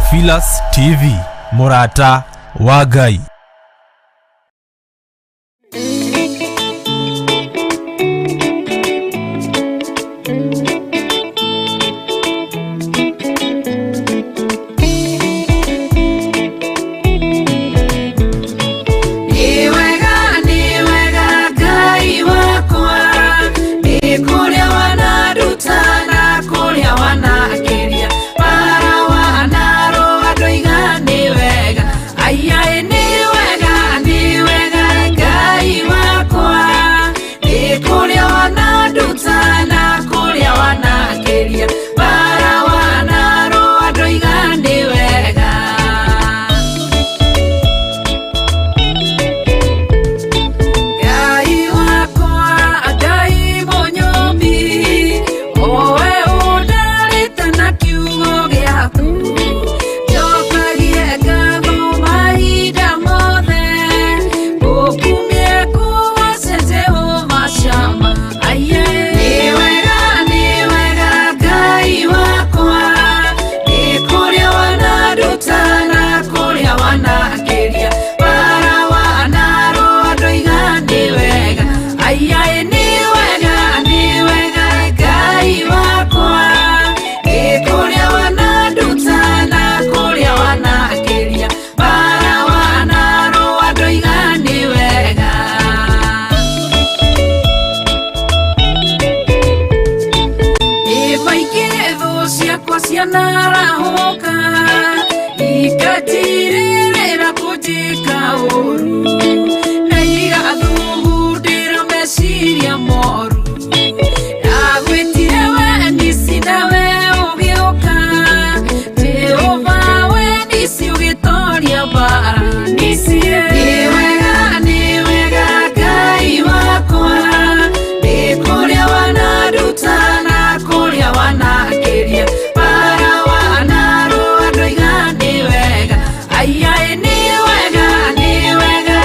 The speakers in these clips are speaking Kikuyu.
Theophilus TV, mũrata wa Ngai. Nĩ wega, nĩ wega Ngai wakwa, nĩ kũrĩa wananduta na kũrĩa wanakĩria, bara wanarũa ndoiga nĩ wega, aiyaĩ nĩ wega, nĩ wega Ngai wakwa, nĩ kũrĩa wananduta na kũrĩa wanakĩria, bara wanarũa ndoiga nĩ wega. Ngai wakwa, Ngai mũnyũmbi, owe ũndarĩte na kiugo gĩaku, njokagie ngatho mahinda mothe, ngũkumie ngũgoce Jehova Shama. Aiye. Nĩ wega, nĩ wega Ngai wakwa, nĩ kũrĩa wananduta na kũrĩa wanakĩria, bara wanarũa ndoiga nĩ wega, aiyaĩ nĩ wega, nĩ wega Ngai wakwa, nĩ kũrĩa wananduta na kũrĩa wanakĩria, bara wanarũa ndoiga nĩ wega. Nĩ maingĩ thũ ciakwa cianarahũka, ikatirĩrĩra kũnjĩka ũru, na igathugundĩra meciria moru. Ndagwĩtire we Nisi nawe ũgĩũka, Jehova we Nisi ũgĩtoria mbara. Nisi nĩ wega, nĩ wega Ngai wakwa, nĩ kũrĩa wananduta na kũrĩa wanakĩria, bara wanarũa ndoiga nĩ wega, aiyaĩ nĩ wega, nĩ wega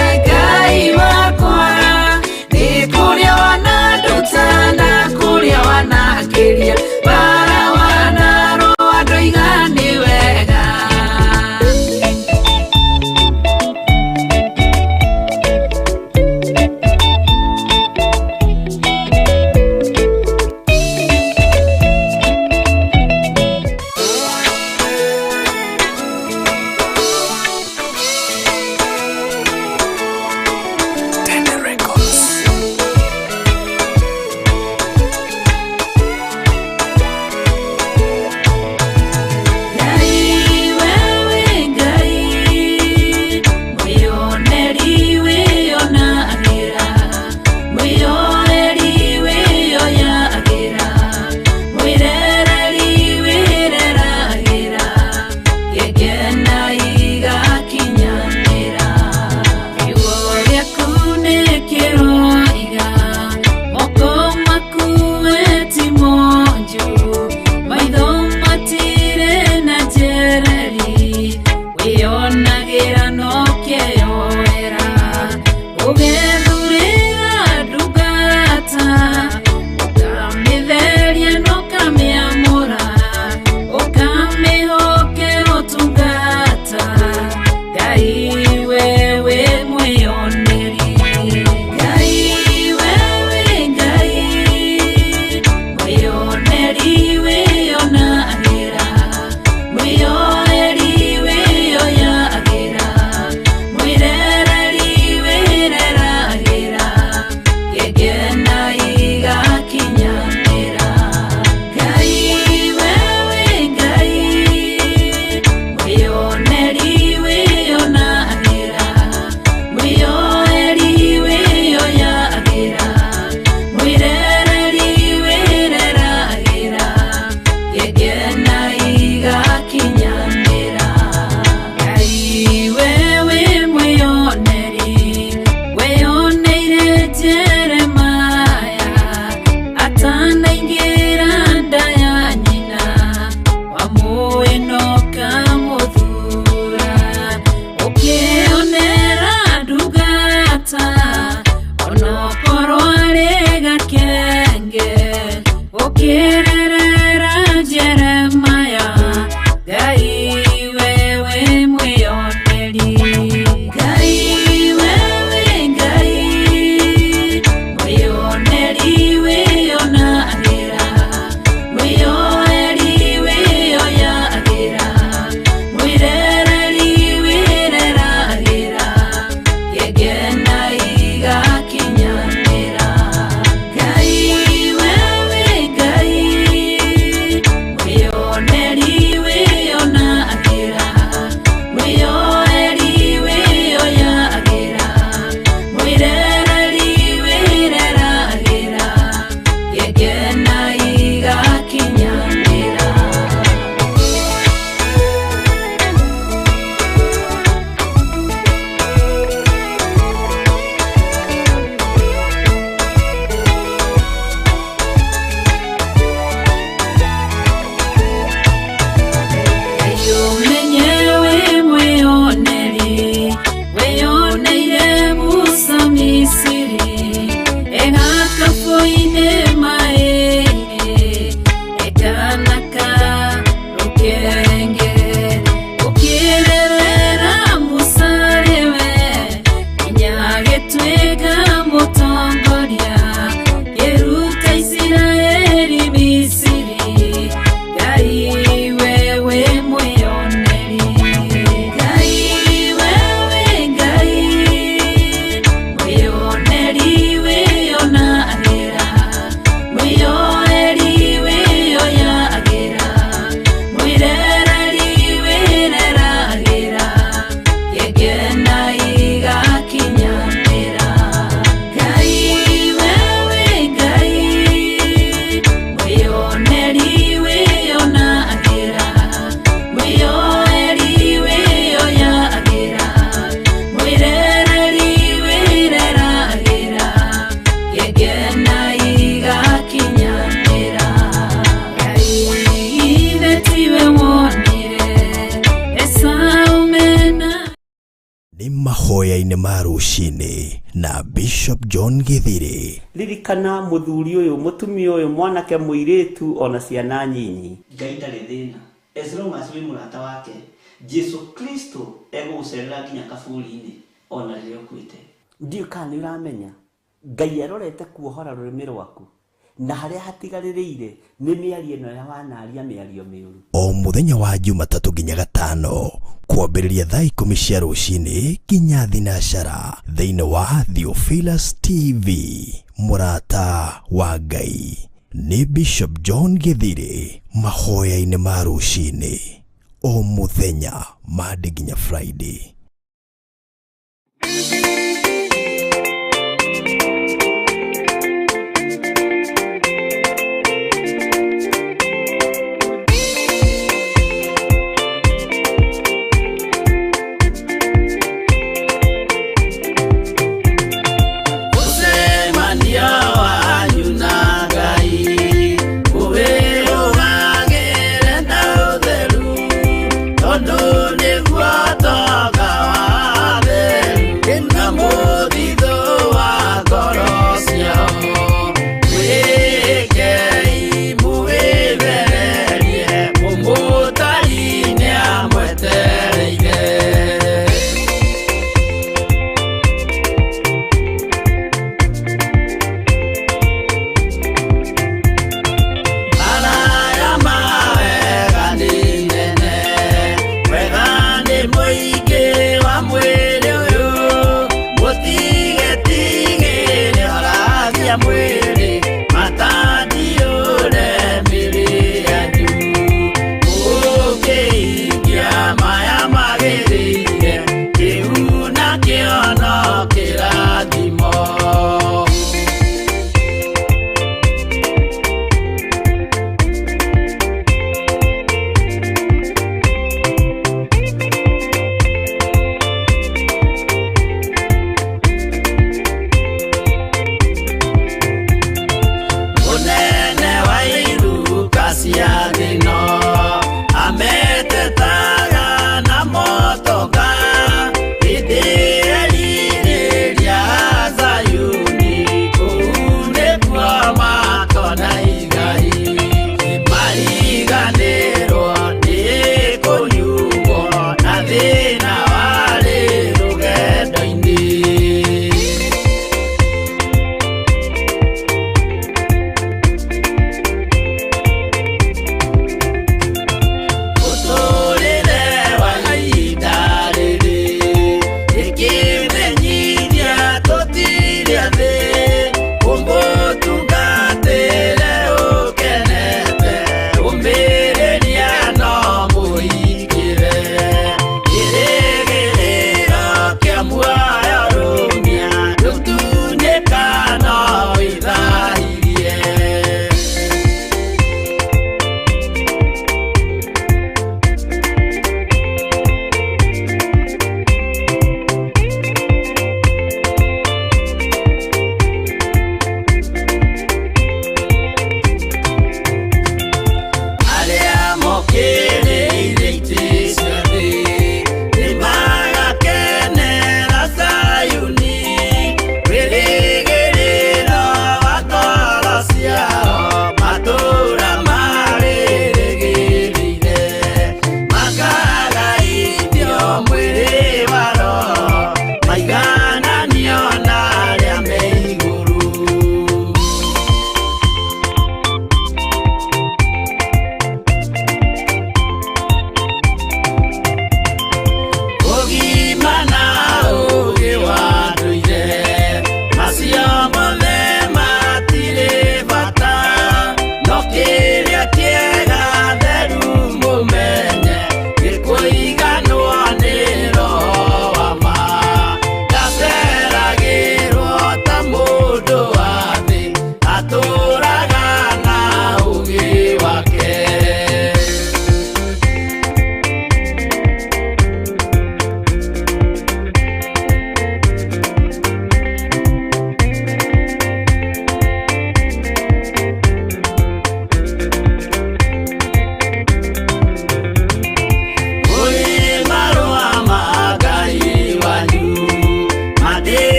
Mahoya-inĩ ma rũcinĩ na Bishop John Githiri. Ririkana mũthuri ũyũ, mũtumia ũyũ, mwanake, mũirĩtu ona ciana nyinyi. Ngai ndarĩ thĩna as long as wĩ mũrata wake. Jesu Kristo egũgũcerera nginya kaburi-inĩ ona rĩrĩa ũkuĩte. Ndiũĩ kana nĩ ũramenya Ngai arorete kuohora rũrĩmĩ rwaku na harĩa hatigarĩrĩire nĩ mĩario ĩno ya wanaria mĩario mĩũru. O mũthenya wa Jumatatũ nginya Gatano kwambĩrĩria thaa 10 cia rũcinĩ nginya thinacara thĩinĩ wa Theophilus TV. Mũrata wa Ngai nĩ Bishop John Githiri mahoya-inĩ ma rũcinĩ o mũthenya Monday nginya Friday. Mũcemanio wanyu na Ngai ũwĩrũgagĩre na ũtheru, tondũ nĩguo tonga wa atheru na mũthithũ wa ngoro ciao. Mwĩkei mũwĩthererie, mũmũtari nĩamwetereire. Maraya ma wega nĩ nene, wega nĩ mũingĩ.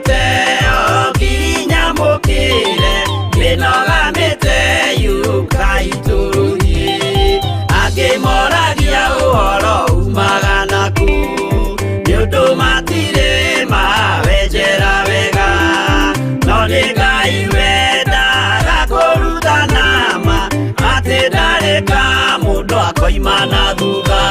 mĩte o nginya mũkĩre mĩnoga mĩte yũkai tũthiĩ angĩ moragia ũhoro umaga naku nĩ ũndũ matirĩ mawenjera wega no nĩ Ngai wendaga kũrutana ma atĩ ndarĩ ka mũndũ akoima na thutha.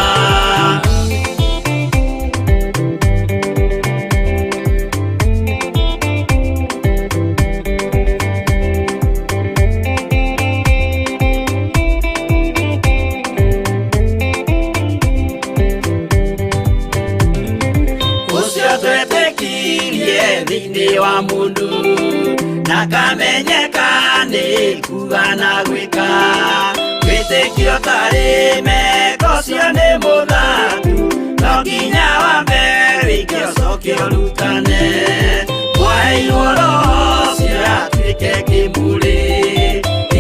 Thĩinĩ wa mũndũ na kamenyeka nĩ kuga na gwĩka wĩtĩkio tarĩ meko ũcio nĩ mũthatu no nginya wambe wĩke ũcoke ũrutane mwaheirwo roho ũcio atuĩke kĩmũrĩ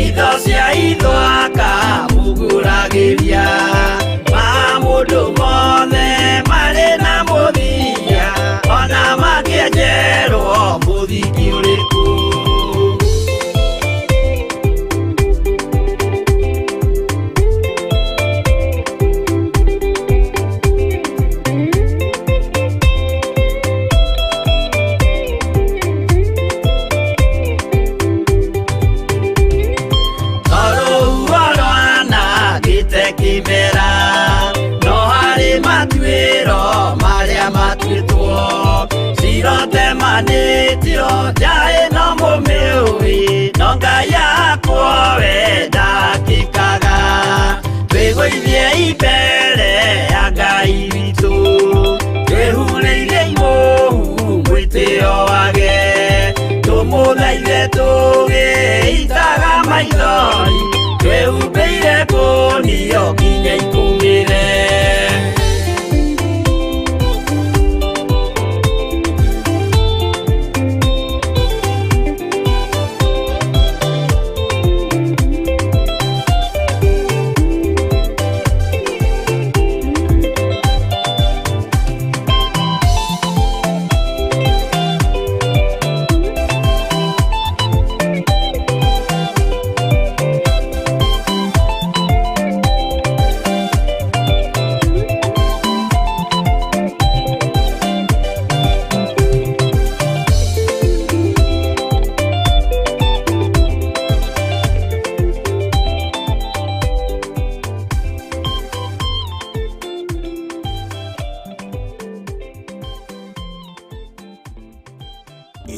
itho cia itho akamũgũragĩria ma mũndũ mothe marĩ na mũthia ona makĩenjerwo mũthingi ũrĩkũ. Tondũ rwanangĩte kĩmera no harĩ matuĩro marĩa matuĩtwo cirotemanĩtio njaĩ no mũmĩũĩ no Ngai akwo we ndakĩkaga twĩgũithie mbere ya Ngai witũ twĩhurĩire imũhu mwĩtĩo wage tũmũthaithe tũgĩitaga maithori twĩhumbĩire kũnio nginya ikũmĩre.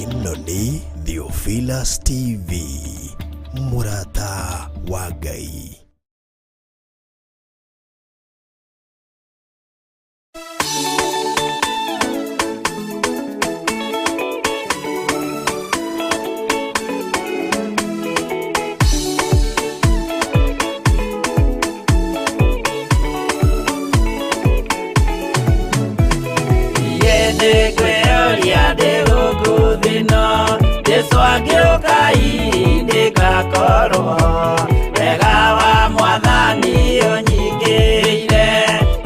Ĩno nĩ Theophilus TV, mũrata wa Ngai. Jesu angĩũka ndĩgakorwo wega wa mwathani ũnyingĩire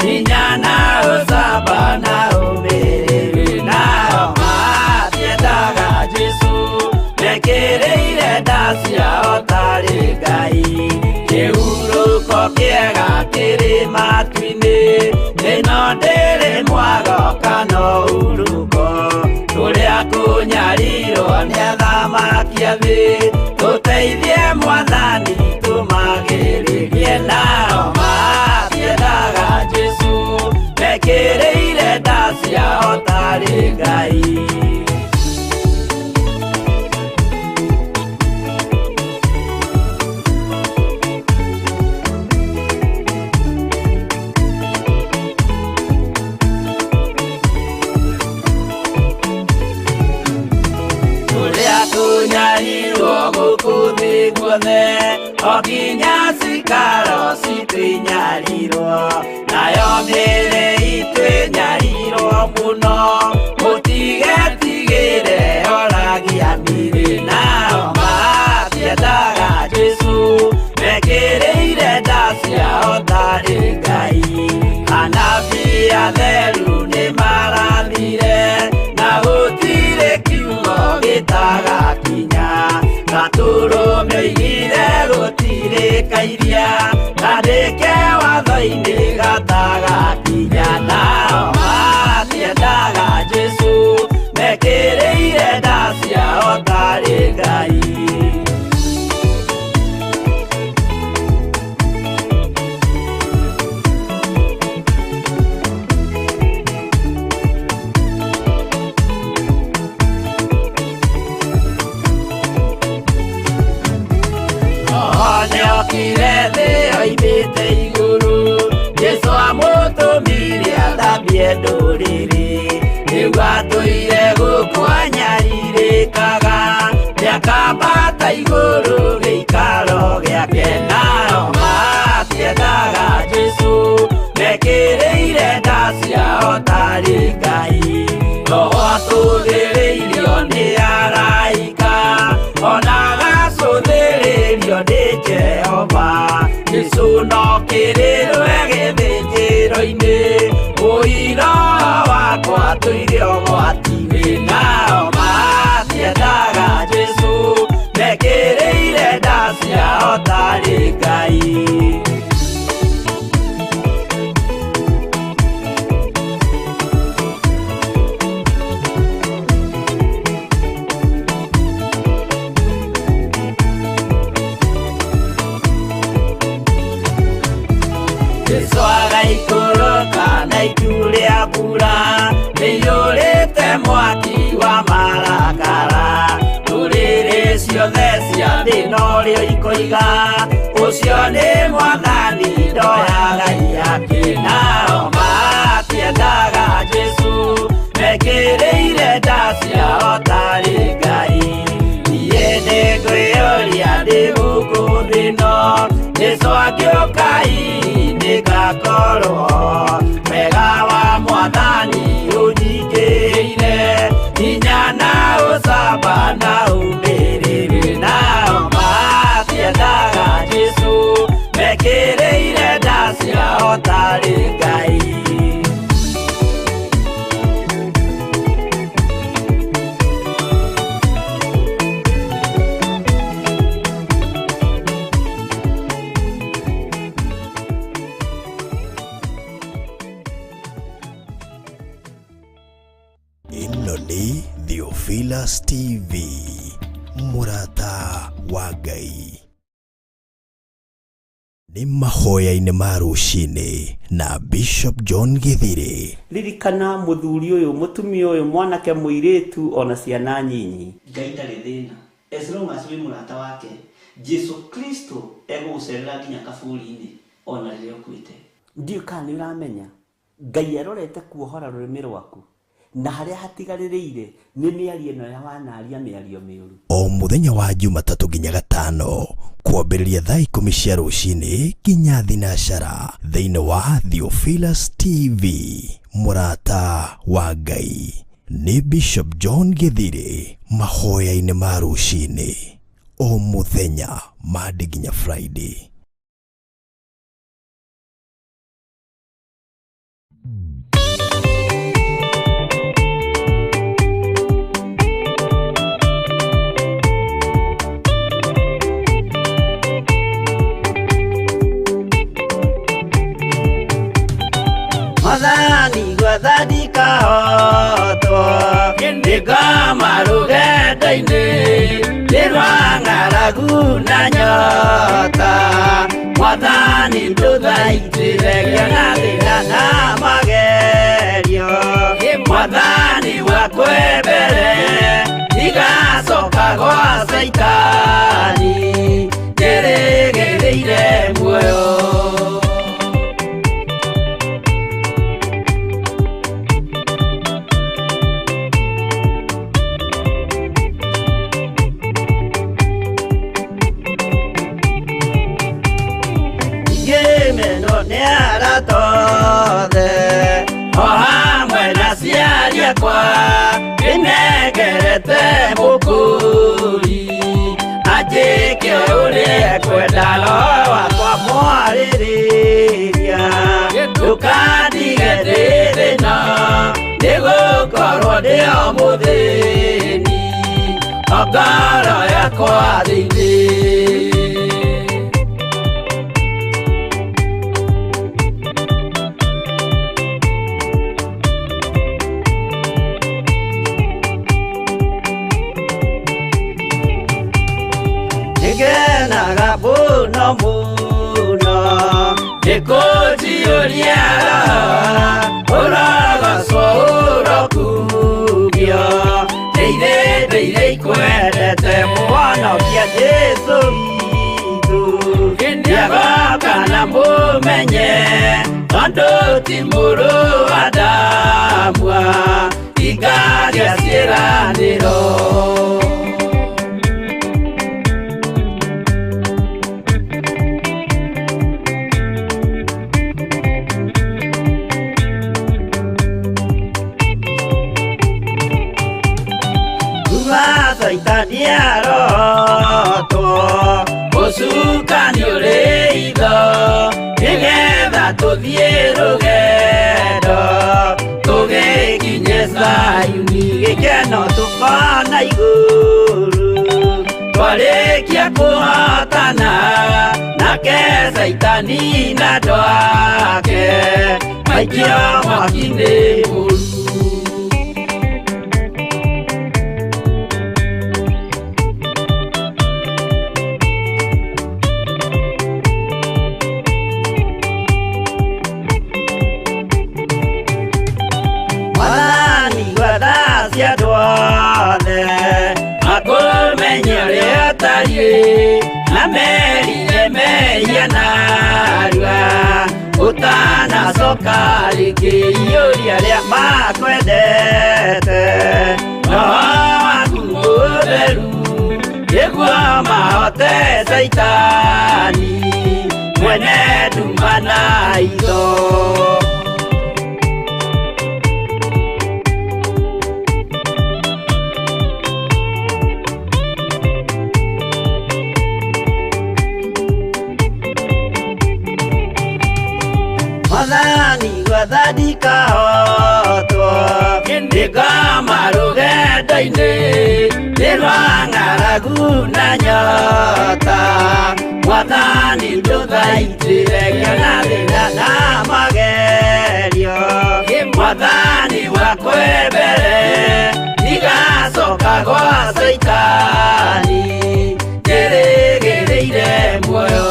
hinya na ũcamba na ũmĩrĩru nao matiendaga Jesu mekĩrĩire nda ciao tarĩ Ngai kĩhurũko kĩega kĩrĩ matu-inĩ ĩno ndĩrĩ mwago kana ũhurũko tũrĩa kũnyarirwo nĩ athamaki a thĩ tũteithie mwathani tũmagĩrĩrie nao matiendaga Jesu mekĩrĩire nda ciao tarĩ Ngai. Tũnyarirwo gũkũ thĩ guothe o nginya cikaro citũ inyarirwo nayo mĩĩrĩ itũ ĩnyarirwo mũno mũtigetigĩre oragia mĩĩrĩ nao matiendaga Jesu mekĩrĩire nda ciao tarĩ Ngai anabii atheru nĩ marathire na gũtirĩ kiugo ciĩga iria andĩke watho-inĩ gatagakinya nao matiendaga Jesũ mekĩrĩire nda ciao tarĩ Ngai. Nĩokire thĩ oimĩte igũrũ Jesũ amũtũmire athambie ndũrĩrĩ rĩu atũire gũkũ anyarirĩkaga nĩakambata igũrũ gĩikaro gĩake nao matiendaga Jesũ mekĩrĩire nda ciao tarĩ Ngai. Roho atũthĩrĩirio nĩ araika ona agacũthĩrĩrio nĩ Jehova Jesũ no kĩrĩrwe gĩthĩnjĩro-inĩ ũira wakwa tũire ũgwati-inĩ nao matiendaga Jesũ mekĩrĩire nda ciao tarĩ Ngai. Jesũ agaikũrũka na itu rĩa mbura rĩiyũrĩte mwaki wa marakara ndũrĩrĩ ciothe cia thĩ norĩo ikoiga ũcio nĩ mwathani ndoyaga iyake nao matiendaga Jesũ mekĩrĩire nda ciao tarĩ Ngai. Niĩ nĩngwĩyũria ndĩ gũkũ thĩ ĩno Jesũ angĩũka hihi nĩngakorwo wega wa mwathani ũnyingĩrĩire hinya na ũcamba na ũmĩrĩru nao matiendaga Jesũ mekĩrĩire nda ciao tarĩ Ngai. Ĩno nĩ Theophilus TV, mũrata wa Ngai. Nĩ mahoya-inĩ ma rũcinĩ na Bishop John Githiri. Ririkana mũthuri ũyũ mũtumia ũyũ mwanake mũirĩtu ona ciana nyinyi. Ngai ndarĩ thĩna as long as wĩ mũrata wake Jesu Kristo egũgũcerera nginya kaburi-inĩ ona rĩrĩa ũkuĩte. Ndiũĩ kana nĩ ũramenya Ngai arorete kuohora rũrĩmĩ rwaku na harĩa hatigarĩrĩire nĩ mĩario ĩno ya wanaria mĩario mĩũru. O mũthenya wa Jumatatũ nginya Gatano kwambĩrĩria thaa 10 cia rũcinĩ nginya thinacara thĩinĩ wa Theophilus TV, mũrata wa Ngai. Nĩ Bishop John Githiri mahoya-inĩ ma rũcinĩ o mũthenya Monday nginya Friday. Mwathani gwathani kahotwo nĩngoma rũgendo-inĩ nĩ rwa ng'aragu na nyota Mwathani ndũthaitĩre ngĩona thĩna na magerio Mwathani wakwembere ndigacoka gwa Caitani ndĩrĩgĩrĩire muoyo. Ngĩmenwo nĩ arata othe o hamwe na aciari akwa ndĩnengerete mũkũri anjĩke ũrĩa ekwenda roho wakwa mwarĩrĩria ndũkandige ndĩ thĩna nĩgũkorwo ndĩ o mũthĩni o ngoro yakwa thĩinĩ. Mũno mũno Nĩkũnjiyũria Ũrogocwo ũrokugio Ndeire ndeire ikwendete Mũhonokia Jesũ witũ Nĩagoka na mũmenye Tondũ ti mũrũ wa Adamu Ingagia ciĩranĩro Saitani arotwo Ũcukani ũrĩ itho Nĩgetha tũthiĩ rũgendo Tũgĩkinye Zayuni Gĩkeno tũkona igũrũ Twarĩkia kũhotana Nake Saitani na andũ ake Maikio mwaki-inĩ mũru Na merire mehia narua Ũtanacoka rĩngĩ iyũria arĩa makwendete Roho waku mũtheru Nĩguo mahote Saitani Mwene nduma na itho Mwathani gwathani kahotwo Ndĩkoma rũgendo-inĩ Nĩ rwa ng'aragu na nyota Mwathani ndũthaitĩre ngĩona thĩna na magerio Mwathani wakwe mbere Ndigacoka gwa Saitani Njĩrĩgĩrĩire muoyo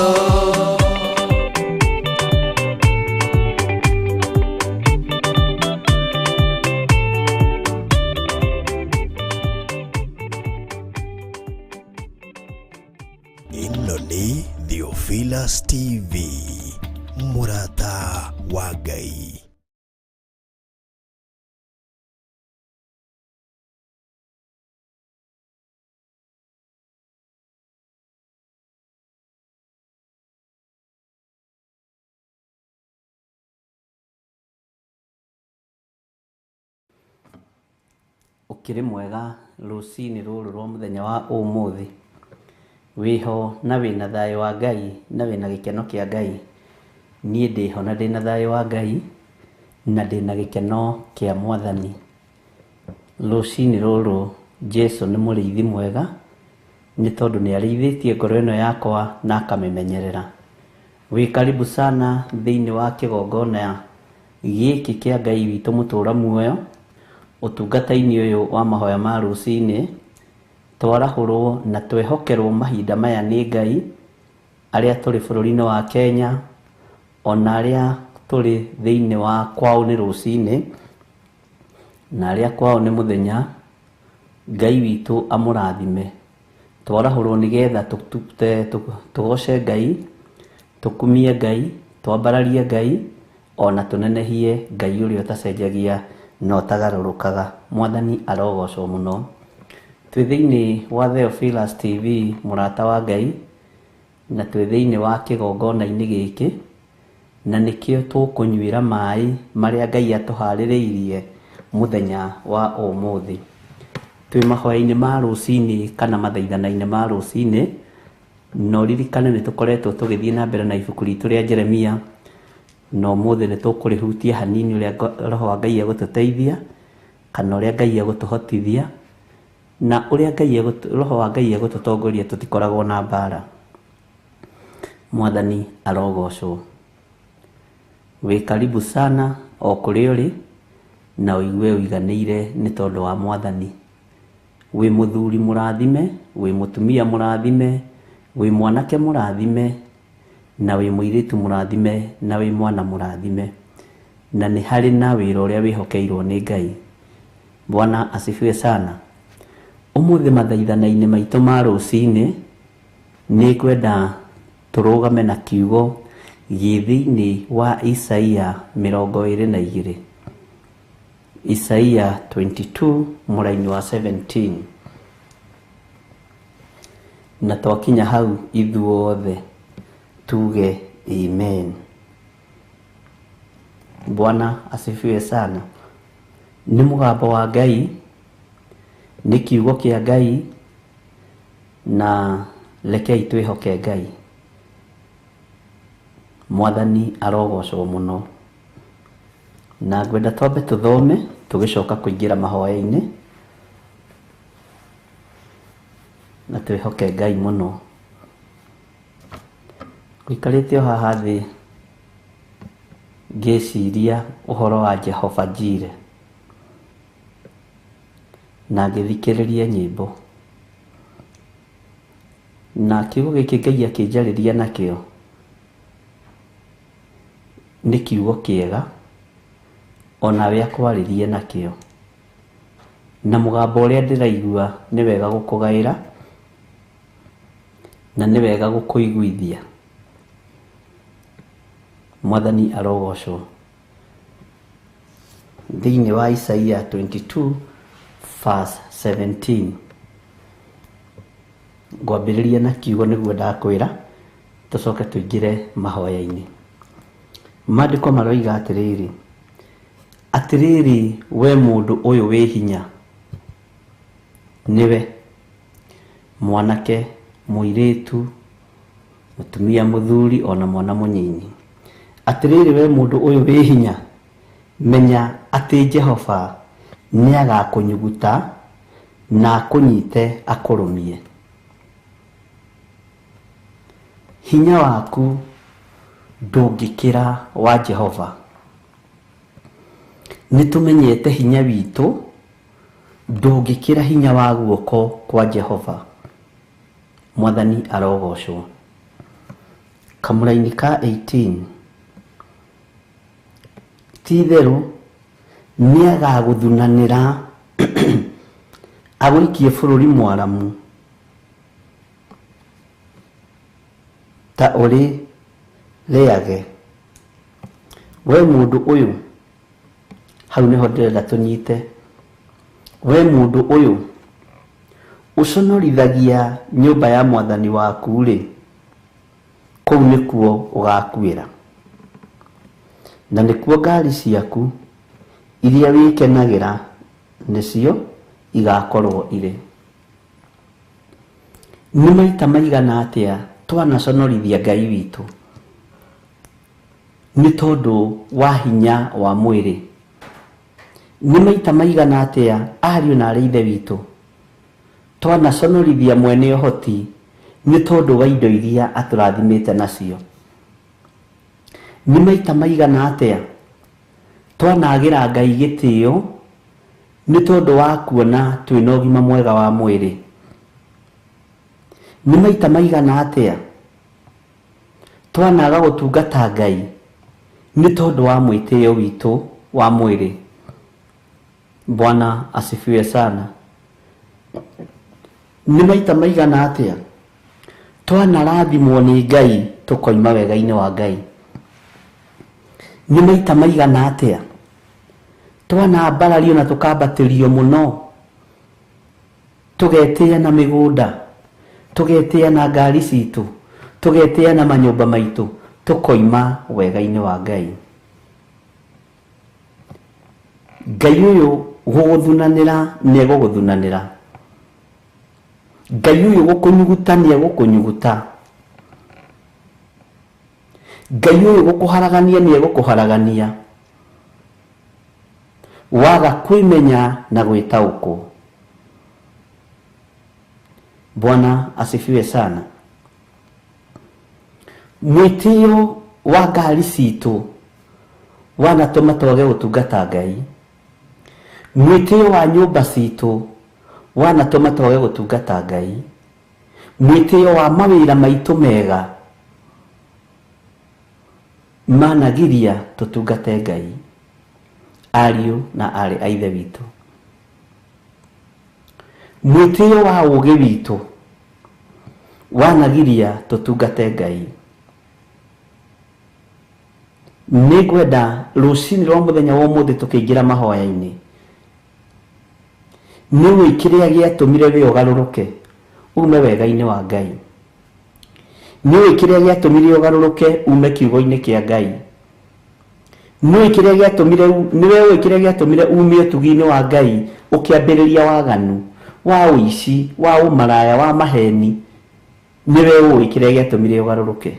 Ĩno nĩ Theophilus TV, mũrata wa Ngai. Ũkĩrĩ mwega rũcinĩ rũrũ rwa mũthenya wa ũmũthĩ wĩho na wĩna thayũ wa Ngai na wĩna gĩkeno kĩa Ngai. Niĩ ndĩho na ndĩna thayũ wa Ngai na ndĩna gĩkeno kĩa Mwathani. Rũcinĩ rũrũ Jesũ nĩ mũrĩithi mwega nĩ tondũ nĩ arĩithĩtie ngoro ĩno yakwa na akamĩmenyerera. Wĩ karibu sana thĩinĩ wa kĩgongona gĩkĩ kĩa Ngai witũ mũtũra muoyo ũtungata-inĩ ũyũ wa mahoya ma rũcinĩ. Twarahũrwo na twehokerwo mahinda maya nĩ Ngai arĩa tũrĩ bũrũri-inĩ wa Kenya ona arĩa tũrĩ thĩinĩ wa kwao nĩ rũcinĩ na arĩa kwao nĩ mũthenya. Ngai witũ amũrathime. Twarahũrwo nĩgetha tũgoce Ngai, tũkumie Ngai, twambararie Ngai ona tũnenehie Ngai ũrĩa ũtacenjagia na ũtagarũrũkaga. Mwathani arogocwo mũno. Twĩ thĩinĩ wa Theophilus TV mũrata wa Ngai na twĩ thĩinĩ wa kĩgongona-inĩ gĩkĩ na nĩkĩo tũkũnyuĩra maĩ marĩa Ngai atũharĩrĩirie mũthenya wa ũmũthĩ. Twĩ mahoya-inĩ ma rũcinĩ kana mathaithana-inĩ ma rũcinĩ, na ũririkane nĩ tũkoretwo tũgĩthiĩ na mbere na ibuku ritũ rĩa Jeremia na ũmũthĩ nĩ tũkũrĩhutia hanini ũrĩa Roho wa Ngai egũtũteithia kana ũrĩa Ngai egũtũhotithia na ũrĩa Ngai Roho wa Ngai egũtũtongoria tũtikoragwo na mbara. Mwathani arogocwo. Wĩ karibu sana o kũrĩa ũrĩ na ũigue ũiganĩire nĩ tondũ wa Mwathani. Wĩ mũthuri mũrathime, wĩ mũtumia mũrathime, wĩ mwanake mũrathime, Na wĩ mũirĩtu mũrathime na wĩ mwana mũrathime, na nĩ harĩ na wĩra ũrĩa wĩhokeirwo nĩ Ngai. Bwana asifiwe sana. Ũmũthĩ mathaithana-inĩ maitũ ma rũcinĩ nĩ ngwenda tũrũgame na kiugo gĩ thĩinĩ wa Isaia 22, Isaia 22 mũraini wa 17. Na twakinya hau ithuothe tuge amen. Bwana asifiwe sana. Nĩ mũgambo wa Ngai, nĩ kiugo kĩa Ngai, na rekei twĩhoke Ngai. Mwathani arogocwo mũno. Na ngwenda twambe tũthome tũgĩcoka kũingĩra mahoya-inĩ, na twĩhoke Ngai mũno. Ngũikarĩte o haha thĩ ngĩciria ũhoro wa Jehova Jireh, na ngĩthikĩrĩria nyĩmbo, na kiugo gĩkĩ Ngai akĩnjarĩria nakĩo nĩ kiugo kĩega, onawe akwarĩrie nakĩo, na mũgambo ũrĩa ndĩraigua nĩ wega gũkũgaĩra na nĩ wega gũkũiguithia. Mwathani arogocwo. Thĩinĩ wa Isaia 22 verse 17, ngwambĩrĩria na kiugo nĩguo ndakwĩra, tũcoke tũingĩre mahoya-inĩ. Maandĩko maroiga atĩrĩrĩ, atĩrĩrĩ we mũndũ ũyũ wĩ hinya, nĩwe mwanake, mũirĩtu, mũtumia, mũthuri, ona mwana mũnyinyi. Atĩrĩrĩ we mũndũ ũyũ wĩ hinya, menya atĩ Jehova nĩagakũnyuguta na akũnyite akũrũmie. Hinya waku ndũngĩkĩra wa Jehova. Nĩtũmenyete hinya witũ ndũngĩkĩra hinya wa guoko kwa Jehova. Mwathani arogocwo. Kamũraini ka 18, ti-itherũ nĩagagũthunanĩra agũikie bũrũri mwaramu ta ũrĩ rĩage. We mũndũ ũyũ, hau nĩho ndĩrenda tũnyite. We mũndũ ũyũ ũconorithagia nyũmba ya mwathani waku-rĩ, kũu nĩkuo ũgakuĩra, na nĩkuo ngari ciaku iria wĩkenagĩra nĩcio igakorwo irĩ. Nĩ maita maigana atĩa twanaconorithia Ngai witũ nĩ tondũ wa hinya wa mwĩrĩ? Nĩ maita maigana atĩa ariũ na arĩ ithe witũ twanaconorithia mwene ũhoti nĩ tondũ wa indo iria atũrathimĩte nacio? Nĩ maita maigana atĩa twanagĩra Ngai gĩtĩo nĩ tondũ wa kuona twĩna ũgima mwega wa mwĩrĩ? Nĩ maita maigana atĩa twanaga gũtungata Ngai nĩ tondũ wa mwĩtĩo witũ wa mwĩrĩ? Bwana asifiwe sana. Nĩ maita maigana atĩa twanarathimwo nĩ Ngai tũkoima wega-inĩ wa Ngai? Nĩ maita maigana atĩa twanambarario na tũkambatĩrio mũno, tũgetĩa na mĩgũnda, tũgetĩa na ngari citũ, tũgetĩa na manyũmba maitũ, tũkoima wega-inĩ wa Ngai? Ngai ũyũ gũgũthunanĩra nĩegũgũthunanĩra. Ngai ũyũ gũkũnyuguta nĩegũkũnyuguta. Ngai ũyũ gũkũharagania nĩegũkũharagania. Waga kwĩmenya na gwĩtaũkwo. Bwana asifiwe sana. Mwĩtĩo wa ngari citũ wanatũma twage gũtungata Ngai. Mwĩtĩo wa nyũmba citũ wanatũma twage gũtungata Ngai. Mwĩtĩo wa mawĩra maitũ mega Managiria tũtungate Ngai, ariũ na aarĩ a Ithe witũ. Mwĩtĩo wa ũũgĩ witũ wanagiria tũtungate Ngai. Nĩngwenda rũcinĩ rwa mũthenya wa ũmũthĩ tũkĩingĩra mahoya-inĩ, nĩũĩ kĩrĩa gĩatũmire we ũgarũrũke ume wega-inĩ wa Ngai. Nĩũĩ kĩrĩa gĩatũmire ũgarũrũke ume kiugo-inĩ kĩa Ngai. Nĩũĩ kĩrĩa gĩatũmire, nĩwe ũĩ kĩrĩa gĩatũmire ume ũtugi-inĩ wa Ngai ũkĩambĩrĩria waganu, wa ũici, wa ũmaraya, wa maheni. Nĩwe ũĩ kĩrĩa gĩatũmire ũgarũrũke.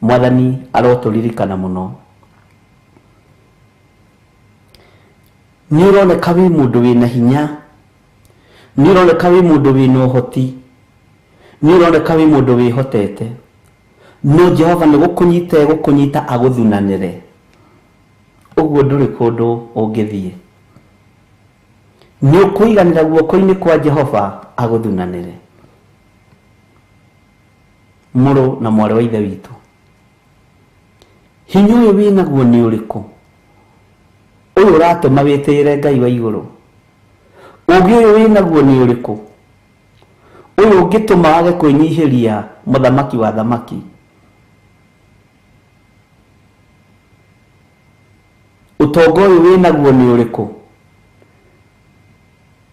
Mwathani arotũririkana mũno. Nĩ ũroneka wĩ mũndũ wĩna hinya, nĩ ũroneka wĩ mũndũ wĩna ũhoti, nĩ ũroneka wĩ mũndũ wĩhotete, no Jehova nĩ gũkũnyita egũkũnyita agũthunanĩre. Ũguo ndũrĩ kũndũ ũngĩthiĩ. Nĩ ũkũiganĩra guoko-inĩ kwa Jehova agũthunanĩre. Mũrũ na mwarĩ wa Ithe witũ, hinya ũyũ wĩnaguo nĩ ũrĩkũ? Ũyũ ũratũma wĩtĩĩre Ngai wa igũrũ. Ũũgĩ ũyũ wĩnaguo nĩ ũrĩkũ? Ũyũ ũngĩtũma wage kwĩnyihĩria mũthamaki wa thamaki. Ũtonga ũyũ wĩnaguo nĩ ũrĩkũ?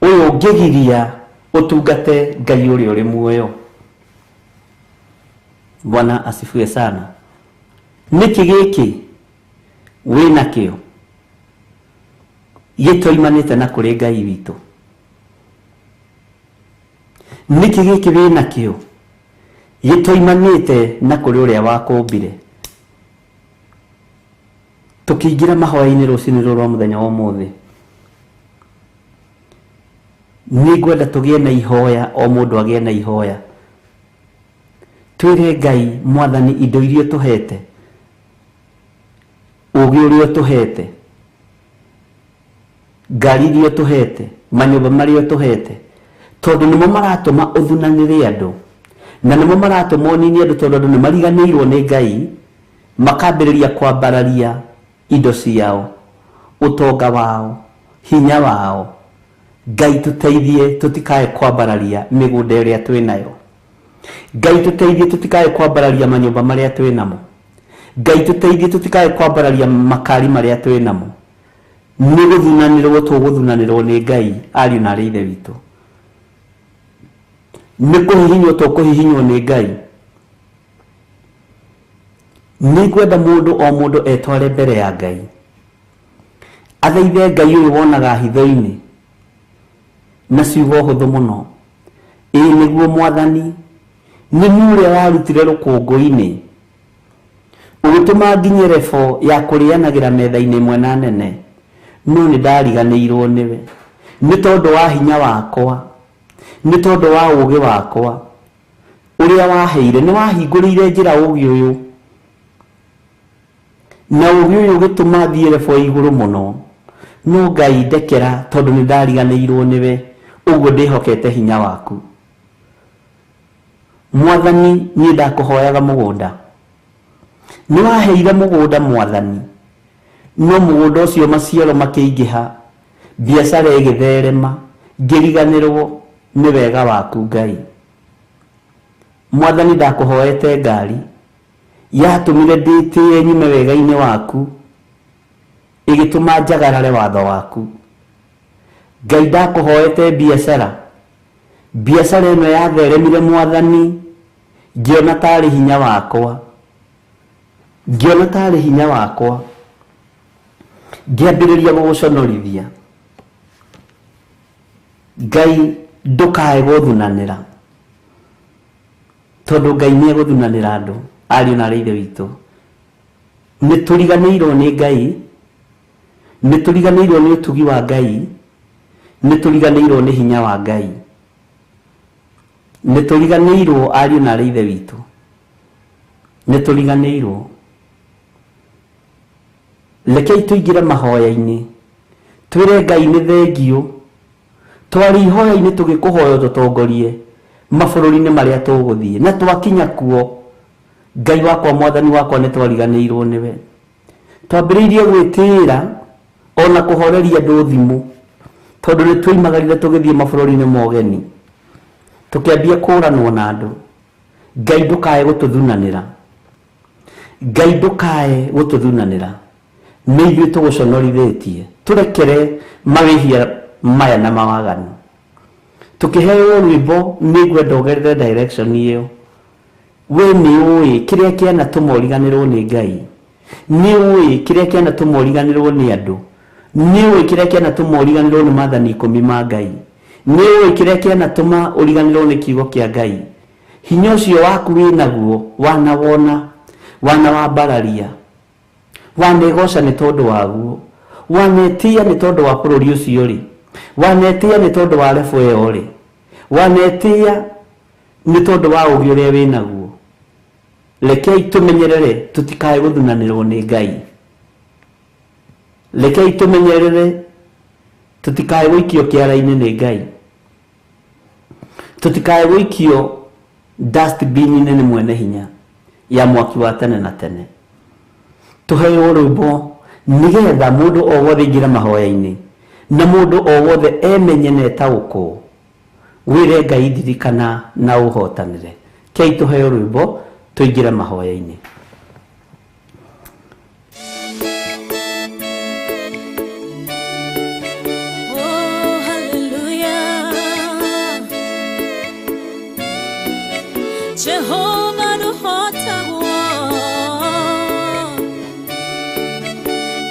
Ũyũ ũngĩgiria ũtungate Ngai ũrĩa ũrĩ muoyo. Bwana asifiwe sana. Nĩkĩ gĩkĩ wĩnakĩo gĩtoimanĩte na kũrĩ Ngai witũ? Nĩkĩ gĩkĩ wĩnakĩo gĩtoimanĩte na kũrĩ ũrĩa wakũmbire? Tũkĩingĩra mahoya-inĩ rũcinĩ rũrũ rwa mũthenya wa ũmũthĩ, nĩngwenda tũgĩe na ihoya, o mũndũ agĩe na ihoya. Twĩre Ngai, Mwathani, indo iria ũtũhete, ũũgĩ ũrĩa ũtũhete, ngari iria ũtũhete, manyũmba marĩa ũtũhete, tondũ nĩmo maratũma ũthunanĩre andũ, na nĩmo maratũma ũnine andũ, tondũ andũ nĩ mariganĩirwo nĩ Ngai, makambĩrĩria kwambararia indo ciao, ũtonga wao, hinya wao. Ngai tũteithie tũtikae kwambararia mĩgũnda ĩrĩa twĩnayo. Ngai tũteithie tũtikae kwambararia manyũmba marĩa twĩnamo. Ngai tũteithie tũtikae kwambararia makari marĩa twĩnamo. Nĩ gũthunanĩrwo tũgũthunanĩrwo nĩ Ngai, ariũ na aarĩ Ithe witũ. Nĩ kũhihinywo tũkũhihinywo nĩ Ngai. Nĩngwenda mũndũ o mũndũ etware mbere ya Ngai, athaithe Ngai ũyũ wonaga hitho-inĩ na ciugo hũthũ mũno. Ĩĩ nĩguo Mwathani, nĩ niĩ ũrĩa warutire rũkũngũ-inĩ, ũgĩtũma nginye rebo ya kũrĩanagĩra metha-inĩ ĩmwe na nene, no nĩ ndariganĩirwo nĩwe, nĩ tondũ wa hinya wakwa, nĩ tondũ wa ũũgĩ wakwa ũrĩa waheire. Nĩ wahingũrĩire njĩra ũũgĩ ũyũ, na ũũgĩ ũyũ ũgĩtũma thiĩ rebo igũrũ mũno. No Ngai ndekera, tondũ nĩ ndariganĩirwo nĩwe, ũguo ndĩhokete hinya waku. Mwathani, niĩ ndakũhoyaga mũgũnda, nĩ waheire mũgũnda Mwathani, no mũgũnda ũcio maciaro makĩingĩha, biacara ĩgĩtherema, ngĩriganĩrwo nĩ wega waku Ngai. Mwathani, ndakũhoete ngari, yatũmire ndĩtĩe nyume wega-inĩ waku, ĩgĩtũma njagarare watho waku. Ngai, ndakũhoete biacara, biacara ĩno yatheremire Mwathani, ngĩona tarĩ hinya wakwa, ngĩona tarĩ hinya wakwa, ngĩambĩrĩria gũgũconorithia. Ngai, ndũkae gũthunanĩra, tondũ Ngai nĩ egũthunanĩra andũ, ariũ na aarĩ Ithe witũ. Nĩ tũriganĩirwo nĩ Ngai, nĩ tũriganĩirwo nĩ ũtugi wa Ngai, nĩ tũriganĩirwo nĩ hinya wa Ngai, nĩ tũriganĩirwo, ariũ na aarĩ Ithe witũ, nĩ tũriganĩirwo. Rekei tũingĩre mahoya-inĩ, twĩre Ngai nĩ thengiũ, twarĩ ihoya-inĩ tũgĩkũhoya ũtũtongorie mabũrũri-inĩ marĩa tũgũthiĩ, na twakinya kuo Ngai wakwa mwathani wakwa nĩ twariganĩirwo nĩwe. Twambĩrĩirie gwĩtĩĩra ona kũhoreria andũ thimũ tondũ nĩ twoimagarire tũgĩthiĩ mabũrũri-inĩ ma ũgeni, tũkĩambia kũranwo na andũ. Ngai ndũkae gũtũthunanĩra, Ngai ndũkae gũtũthunanĩra, nĩ ithuĩ tũgũconorithĩtie, tũrekere mawĩhia maya na mawaganu. Tukiheo rwimbo nĩ ngwenda ũgerere direction ĩyo. We nĩ ũĩ kĩrĩa kĩanatũma ũriganĩrwo nĩ Ngai, nĩ ũĩ kĩrĩa kĩanatũma ũriganĩrwo nĩ andũ, nĩ ũĩ kĩrĩa kĩanatũma ũriganĩrwo nĩ maathani 10 ma Ngai, nĩ ũĩ kĩrĩa kĩanatũma ũriganĩrwo nĩ kiugo kĩa Ngai. Hinya ũcio waku wĩnaguo wanawona, wanawambararia, wanegoca nĩ tondũ waguo, wanetia nĩ tondũ wa bũrũri ũcio rĩ, wanetia nĩ tondũ wa lebo ĩyo rĩ, wanetia nĩ tondũ wa ũgĩ ũrĩa wĩnaguo. Rekei tũmenyerere tũtikae gũthunanĩrwo nĩ Ngai. Rekei tũmenyerere tũtikae gũikio kĩara-inĩ nĩ Ngai, tũtikae gũikio dustbin-inĩ nĩ mwene hinya ya mwaki wa tene na tene. Tũheo rwĩmbo nĩgetha mũndũ o wothe aingĩre mahoya-inĩ na mũndũ o wothe emenye na etaũkwo, wĩre Ngai ndirikana na ũhotanĩre. Kei tũheo rwĩmbo tũingĩre mahoya-inĩ. Oh, hallelujah. Jehovah nũhotagwo,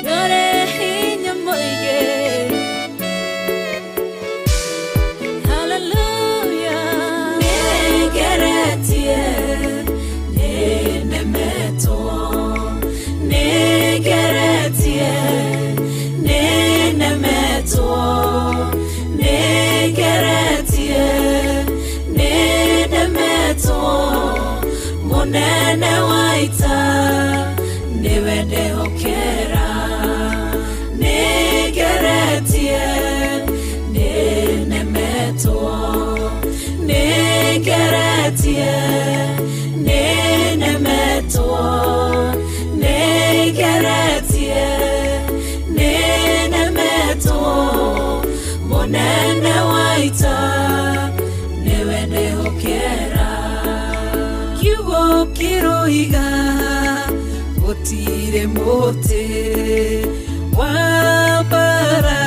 ndũrĩ hinya mũingĩ. Hallelujah. Nĩngeretie, nĩnemetwo, nĩngeretie, nĩnemetwo, nĩngeretie, nĩnemetwo. Mũnene wa ita nĩwe ndehokera, nĩngeretie, nĩnemetwo, nĩngeretie, nĩnemetwo, nĩngeretie, nĩnemetwo. Mũnene wa ita nĩwe ndehokera. Kiugo kĩroiga gũtirĩ mũtĩ wa mbara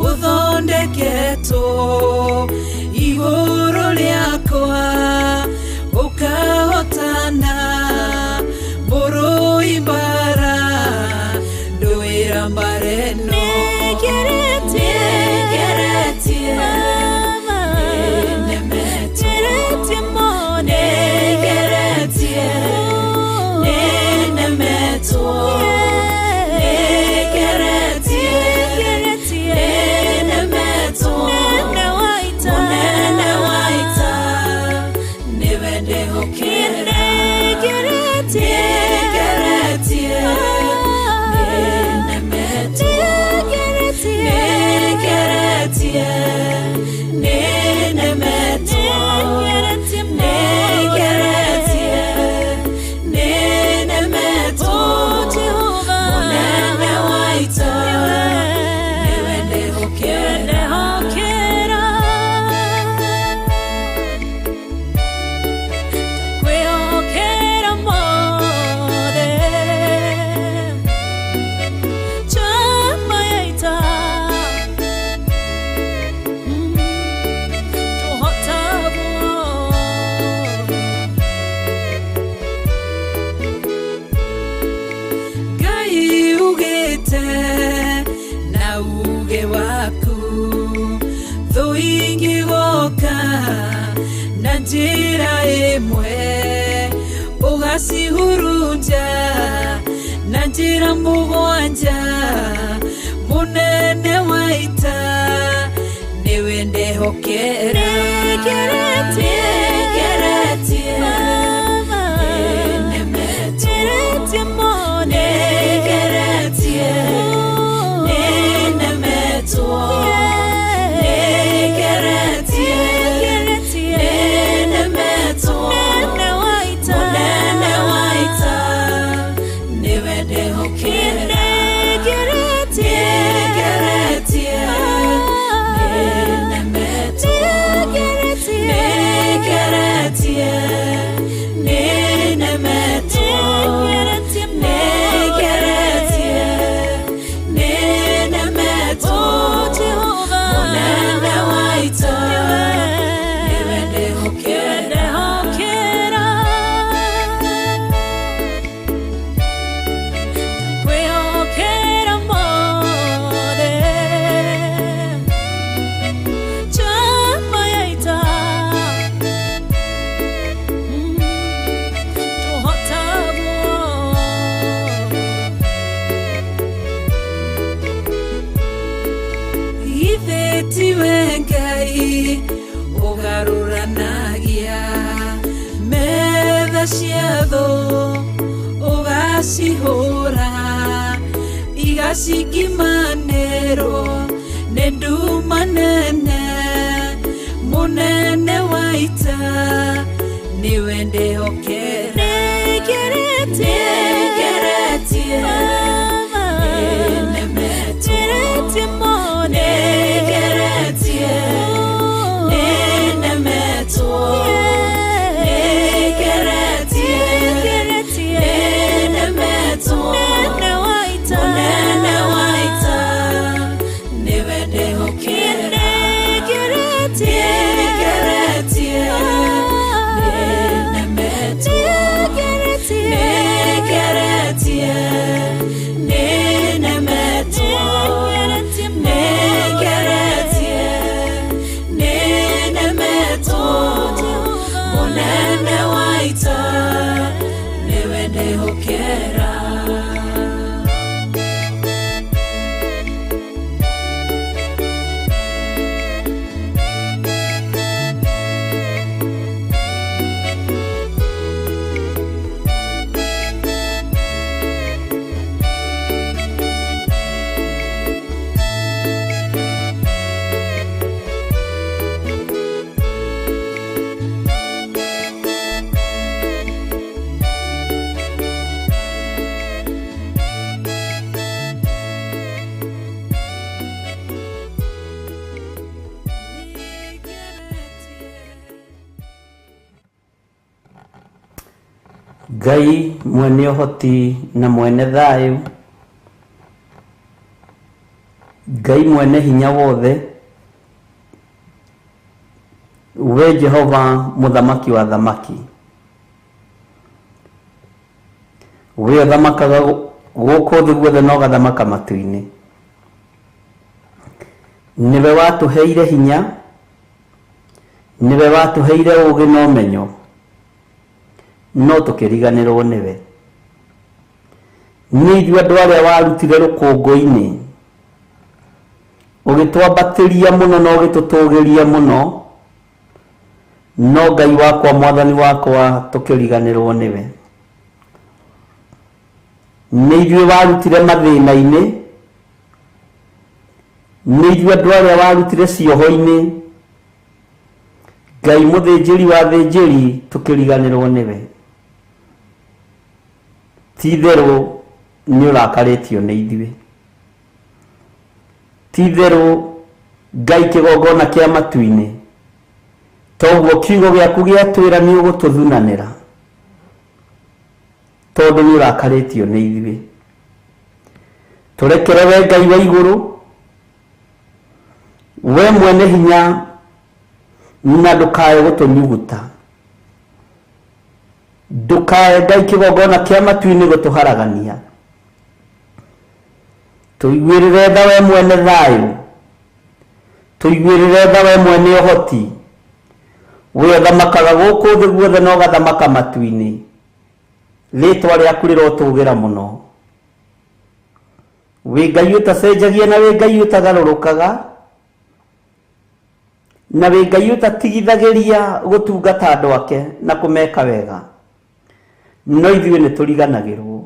ũthondeketwo igũrũ rĩakwa ũkahotana, mũrũi mbara ndũĩra mbara ĩno. Nĩngeretie, nĩnemetwo, nĩngeretie, nĩnemetwo, nĩngeretie, nĩnemetwo. Mũnene wa ita nĩwe ndehokera, nĩngeretie, nĩnemetwo, nĩngeretie, nĩnemetwo, nĩngeretie, nĩnemetwo. Mũnene wa ita nĩwe ndehokera. Kwĩhokera mothe chama ya ita tũhotagwo. Ngai ugĩte na uge waku, thũ ingĩgoka na njĩra ĩmwe ũgacihurunja na njĩra mũgwanja. Mũnene wa ita nĩwe ndehokera, nĩngeretie, nĩnemetwo, nĩngeretie, nĩnemetwo, nĩngeretie, nĩnemetwo. Mũnene Ũnyũrũranagia metha cia thũ ũgacihũra igacingimanĩrwo nĩ nduma nene mũnene wa ita nĩwe ndĩhokera nĩngeretie nĩnemetwo nĩngeretie nĩnemetwo nĩngeretie nĩnemetwo mũnene wa ita nĩwe ndĩhokera nĩngeretie nĩnemetwo nĩngeretie nĩnemetwo nĩngeretie nĩnemetwo mũnene wa ita nĩwe ndĩhokera. Ngai mwene ũhoti na mwene thayũ, Ngai mwene hinya wothe, we Jehova mũthamaki wa thamaki, we ũthamakaga gũkũ thĩ guothe na ũgathamaka matu-inĩ, nĩwe watũheire hinya, nĩwe watũheire ũũgĩ na ũmenyo, no tũkĩriganĩrwo nĩwe. Nĩ ithuĩ andũ arĩa warutire rũkũngũ-inĩ, ũgĩtwambatĩria mũno na ũgĩtũtũgĩria mũno, no Ngai wakwa mwathani wakwa tũkĩriganĩrwo nĩwe. Nĩ ithuĩ warutire mathĩna-inĩ, nĩ ithuĩ andũ arĩa warutire cioho-inĩ, Ngai mũthĩnjĩri wa thĩnjĩri tũkĩriganĩrwo nĩwe. Ti itherũ nĩ ũrakarĩtio nĩ ithuĩ, ti itherũ Ngai kĩgongona kĩa matu-inĩ, toguo kiugo gĩaku gĩatwĩra nĩ ũgũtũthunanĩra, tondũ nĩ ũrakarĩtio nĩ ithuĩ. Tũrekere we Ngai wa igũrũ, we mwene hinya, na ndũkae gũtũnyuguta, ndũkae Ngai kĩgongona kĩa matu-inĩ gũtũharagania. Tũiguĩrĩre tha we mwene thayũ, tũiguĩrĩre tha we mwene ũhoti, we ũthamakaga gũkũ thĩ guothe na ũgathamaka matu-inĩ, rĩtwa rĩaku rĩrotũgĩra mũno. Wĩ Ngai ũtacenjagia na wĩ Ngai ũtagarũrũkaga, na wĩ Ngai ũtatigithagĩria gũtungata andũ ake na kũmeka wega, no ithuĩ nĩ tũriganagĩrwo.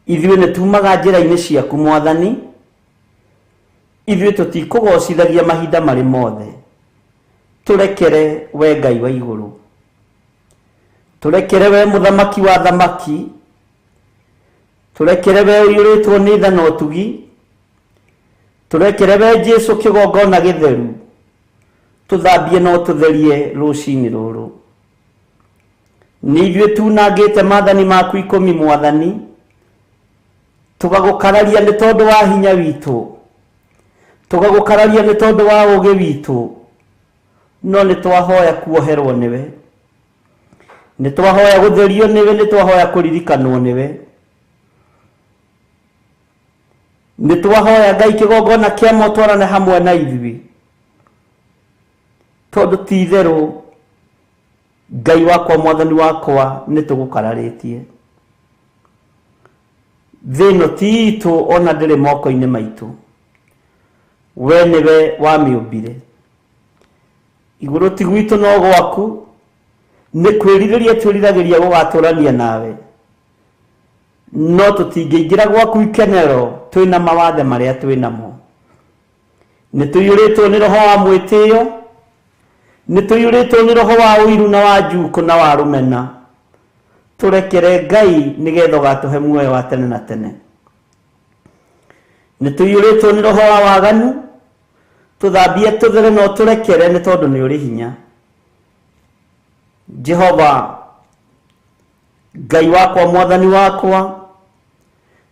Ithuĩ nĩ tumaga njĩra-inĩ ciaku mwathani, ithuĩ tũtikũgocithagia mahinda marĩ mothe. Tũrekere we Ngai wa igũrũ, tũrekere we mũthamaki wa thamaki, tũrekere we ũiyũrĩtwo nĩ tha na ũtugi, tũrekere we Jesũ kĩgongona gĩtheru, tũthambie na ũtũtherie rũcinĩ rũrũ. Nĩ ithuĩ tunangĩte maathani maku 10 mwathani, tũgagũkararia nĩ tondũ wa hinya witũ, tũgagũkararia nĩ tondũ wa ũũgĩ witũ, no nĩ twahoya kuoherwo nĩwe, nĩ twahoya gũtherio nĩwe, nĩ twahoya kũririkanwo nĩwe, nĩ twahoya Ngai kĩgongona kĩa motwarane hamwe na ithuĩ, tondũ ti itherũ Ngai wakwa mwathani wakwa nĩ tũgũkararĩtie. Thĩ ĩno ti itũ ona ndĩrĩ moko-inĩ maitũ, we nĩwe wamĩũmbire. Igũrũ ti gwitũ no gwaku, nĩ kwĩrirĩria twĩriragĩria gũgatũrania nawe, no tũtingĩingĩra gwaku ikenero twĩna mawathe marĩa twĩnamo. Nĩ tũiyũrĩtwo nĩ roho wa mwĩtĩo, nĩ tũiyũrĩtwo nĩ roho wa ũiru na wa njukũ na wa rũmena. Tũrekere Ngai nĩgetha ũgatũhe muoyo wa tene na tene. Nĩ tũiyũrĩtwo nĩ roho wa waganu, tũthambie tũthere na ũtũrekere nĩ tondũ nĩ ũrĩ hinya. Jehova Ngai wakwa, mwathani wakwa,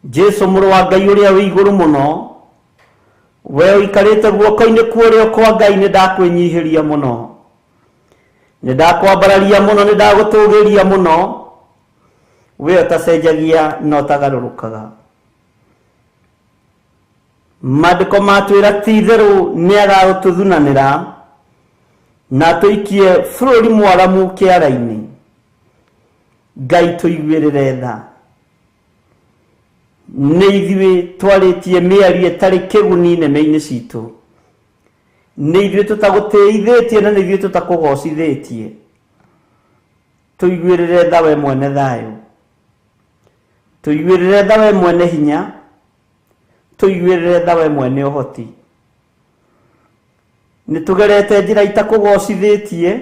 Jesu mũrũ wa Ngai ũrĩa wĩ igũrũ mũno, we ũikarĩte guoko-inĩ kwa ũrĩo kwa Ngai, nĩ ndakwĩnyihĩria mũno, nĩ ndakwambararia mũno, nĩ ndagũtũgĩria mũno, we ũtacenjagia na ũtagarũrũkaga. Maandĩko matwĩra ti itherũ nĩ agagũtũthunanĩra na atũikie bũrũri mwaramu kĩara-inĩ. Ngai tũiguĩrĩre tha. Nĩ ithuĩ twarĩtie mĩario ĩtarĩ kĩguni nĩmĩ-inĩ citũ, nĩ ithuĩ tũtagũtĩithĩtie na nĩ ithuĩ tũtakũgocithĩtie. Tũiguĩrĩre tha we mwene thayũ, tũiguĩrĩre tha we mwene hinya, tũiguĩrĩre tha we mwene ũhoti. Nĩ tũgerete njĩra itakũgocithĩtie,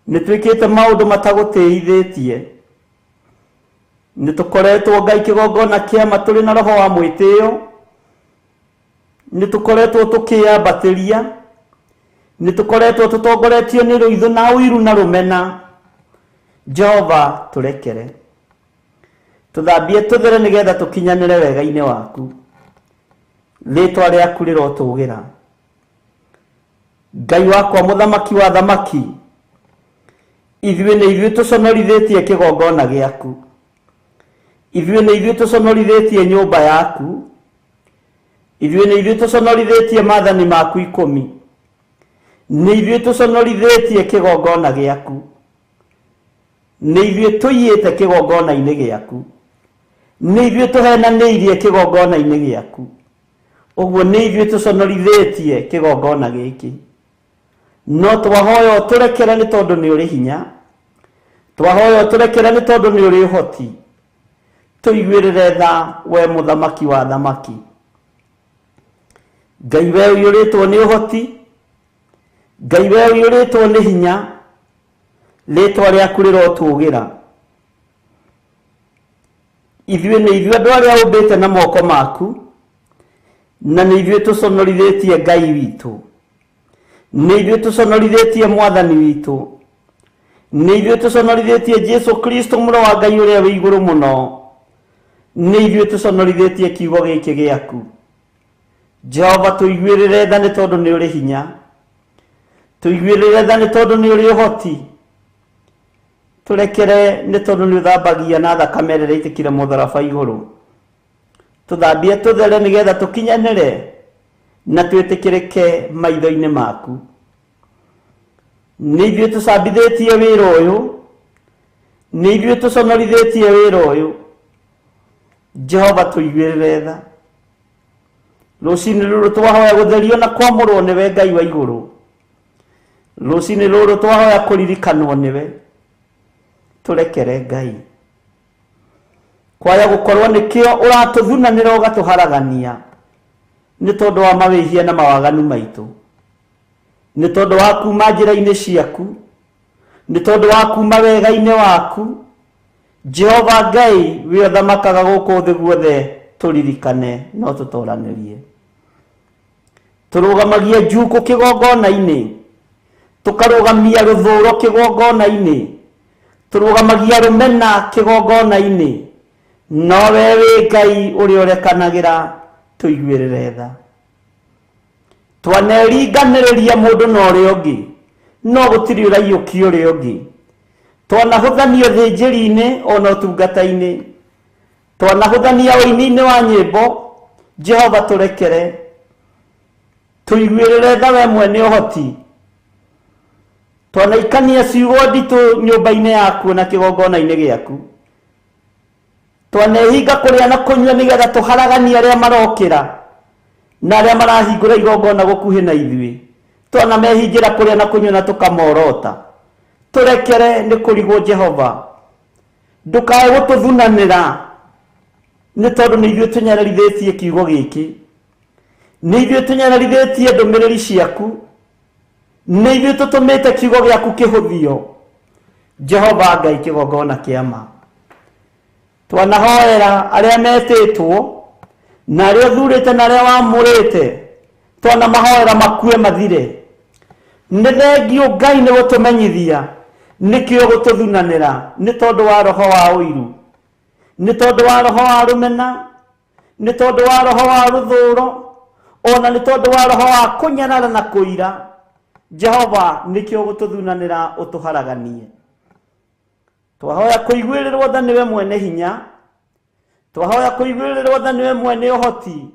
nĩ twĩkĩte maũndũ matagũtĩithĩtie, nĩ tũkoretwo Ngai kĩgongona kĩama tũrĩ na roho wa mwĩtĩo, nĩ tũkoretwo tũkĩambatĩria, nĩ tũkoretwo tũtongoretio nĩ rũitho na ũiru na rũmena. Jehova tũrekere, tũthambie tũthere nĩgetha tũkinyanĩre wega-inĩ waku. Rĩtwa rĩaku rĩrotũgĩra. Ngai wakwa, mũthamaki wa thamaki, ithuĩ nĩ ithuĩ tũconorithĩtie kĩgongona gĩaku, ithuĩ nĩ ithuĩ tũconorithĩtie nyũmba yaku, ithuĩ nĩ ithuĩ tũconorithĩtie maathani maku 10, nĩ ithuĩ tũconorithĩtie kĩgongona gĩaku, nĩ ithuĩ tũiyĩte kĩgongona-inĩ gĩaku, nĩ ithuĩ tũhenanĩirie kĩgongona-inĩ gĩaku. Ũguo nĩ ithuĩ tũconorithĩtie kĩgongona gĩkĩ. No twahoya ũtũrekere nĩ tondũ nĩ ũrĩ hinya, twahoya ũtũrekere nĩ tondũ nĩ ũrĩ ũhoti. Tũiguĩrĩre tha we mũthamaki wa thamaki. Ngai we ũiyũrĩtwo nĩ ũhoti, Ngai we ũiyũrĩtwo nĩ hinya, rĩtwa rĩaku rĩrotũgĩra. Ithuĩ nĩ ithuĩ andũ arĩa ũmbĩte na moko maku, na nĩ ithuĩ tũconorithĩtie Ngai witũ, nĩ ithuĩ tũconorithĩtie mwathani witũ, nĩ ithuĩ tũconorithĩtie Jesu Kristo mũrũ wa Ngai ũrĩa wĩ igũrũ mũno, nĩ ithuĩ tũconorithĩtie kiugo gĩkĩ gĩaku. Jehova tũiguĩrĩre tha nĩ tondũ nĩ ũrĩ hinya, tũiguĩrĩre tha nĩ tondũ nĩ ũrĩ ũhoti, tũrekere nĩ tondũ nĩ ũthambagia na thakame ĩrĩa ĩitĩkire mũtharaba igũrũ. Tũthambie tũthere nĩgetha tũkinyanĩre na twĩtĩkĩrĩke maitho-inĩ maku. Nĩ ithuĩ tũcambithĩtie wĩra ũyũ, nĩ ithuĩ tũconorithĩtie wĩra ũyũ. Jehova tũiguĩrĩre tha. Rũcinĩ rũrũ twahoya gũtherio na kwamũrwo nĩwe Ngai wa igũrũ. Rũcinĩ rũrũ twahoya kũririkanwo nĩwe. Tũrekere Ngai. Kwaya gũkorwo nĩkĩo ũratũthunanĩra ũgatũharagania nĩ tondũ wa mawĩhia na mawaganu maitũ, nĩ tondũ wa kuma njĩra-inĩ ciaku, nĩ tondũ wa kuma wega-inĩ waku. Jehova Ngai we ũthamakaga gũkũ thĩ guothe, tũririkane no tũtoranĩrie. Tũrũgamagia njukũ kĩgongona-inĩ, tũkarũgamia rũthũro kĩgongona-inĩ, tũrũgamagia rũmena kĩgongona-inĩ, no we wĩ Ngai ũrĩa ũrekanagĩra, tũiguĩrĩre tha. Twaneringanĩrĩria mũndũ na ũrĩa ũngĩ, no gũtirĩ ũraiyũkia ũrĩa ũngĩ. Twanahũthania ũthĩnjĩri-inĩ ona ũtungata-inĩ, twanahũthania ũini-inĩ wa nyĩmbo. Jehova tũrekere, tũiguĩrĩre tha we mwene ũhoti. Twanaikania ciugo nditũ nyũmba-inĩ yaku na kĩgongona-inĩ gĩaku, twanehinga kũrĩa na kũnyua nĩgetha tũharaganie arĩa marokĩra na arĩa marahingũra igongona gũkuhĩ na ithuĩ. Twanamehingĩra kũrĩa na kũnyua na tũkamorota. Tũrekere nĩ kũrigwo Jehova. Ndũkae gũtũthunanĩra nĩ tondũ nĩ ithuĩ tũnyararithĩtie kiugo gĩkĩ. Nĩ ithuĩ tũnyararithĩtie ndũmĩrĩri ciaku. Nĩ ithuĩ tũtũmĩte kiugo gĩaku kĩhũthio. Jehova Ngai kĩgongona kĩa ma. Twanahoera arĩa metĩtwo na arĩa ũthurĩte na arĩa wamũrĩte, twanamahoera makue mathire. Nĩ thengio Ngai nĩ gũtũmenyithia nĩkĩo gũtũthunanĩra nĩ tondũ wa roho wa ũiru, nĩ tondũ wa roho wa rũmena, nĩ tondũ wa roho wa rũthũro, ona nĩ tondũ wa roho wa kũnyarara na kũira. Jehova nĩkĩo gũtũthunanĩra ũtũharaganie. Twahoya kũiguĩrĩrwo tha nĩwe mwene hinya, twahoya kũiguĩrĩrwo tha nĩwe mwene ũhoti,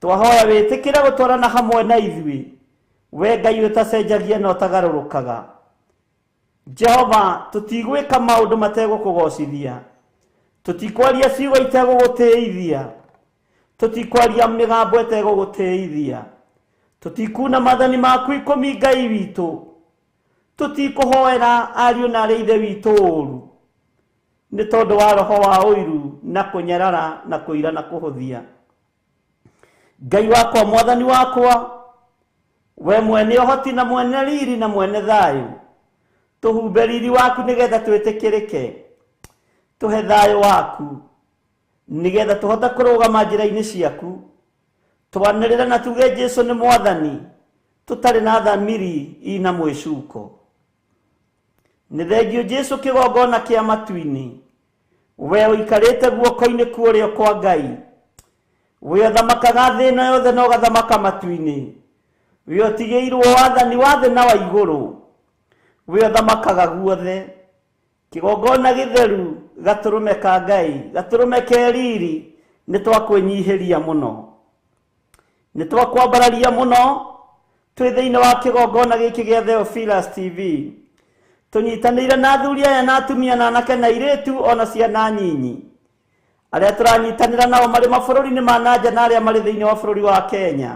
twahoya wĩtĩkĩre gũtwarana hamwe na ithuĩ, we Ngai ũtacenjagia na ũtagarũrũkaga. Jehova tũtigwĩka maũndũ mategũkũgocithia, tũtikwaria ciugo itegũgũtĩithia, tũtikwaria mĩgambo ĩtegũgũtĩithia, tũtikuna maathani maku ikũmi Ngai witũ, tũtikũhoera ariũ na arĩa ithe witũ ũru nĩ tondũ wa roho wa ũiru na kũnyarara na kũira na kũhũthia. Ngai wakwa, mwathani wakwa, we mwene ũhoti na mwene riri na mwene thayũ, tũhumbe riri waku nĩgetha twĩtĩkĩrĩke, tũhe thayũ waku nĩgetha tũhote kũrũgama njĩra-inĩ ciaku, twanĩrĩre na tuge Jesũ nĩ mwathani, tũtarĩ na thamiri ina mwĩcuko. Nĩ thengio Jesũ kĩgongona kĩa matu-inĩ, we ũikarĩte guoko-inĩ kwa ũrĩo kwa Ngai, we ũthamakaga thĩ ĩno yothe na ũgathamaka matu-inĩ, we ũtigĩirwo wathani wa thĩ na wa igũrũ, we ũthamakaga guothe. Kĩgongona gĩtheru gatũrũme ka Ngai, gatũrũme ke riri, nĩ twakwĩnyihĩria mũno, nĩ twakwambararia mũno twĩ thĩinĩ wa kĩgongona gĩkĩ gĩa Theophilus TV. Tũnyitanĩire na athuri aya na atumia na anake na airĩtu ona ciana nyinyi arĩa tũranyitanĩra nao marĩ mabũrũri-inĩ ma na nja na arĩa marĩ thĩinĩ wa bũrũri wa Kenya,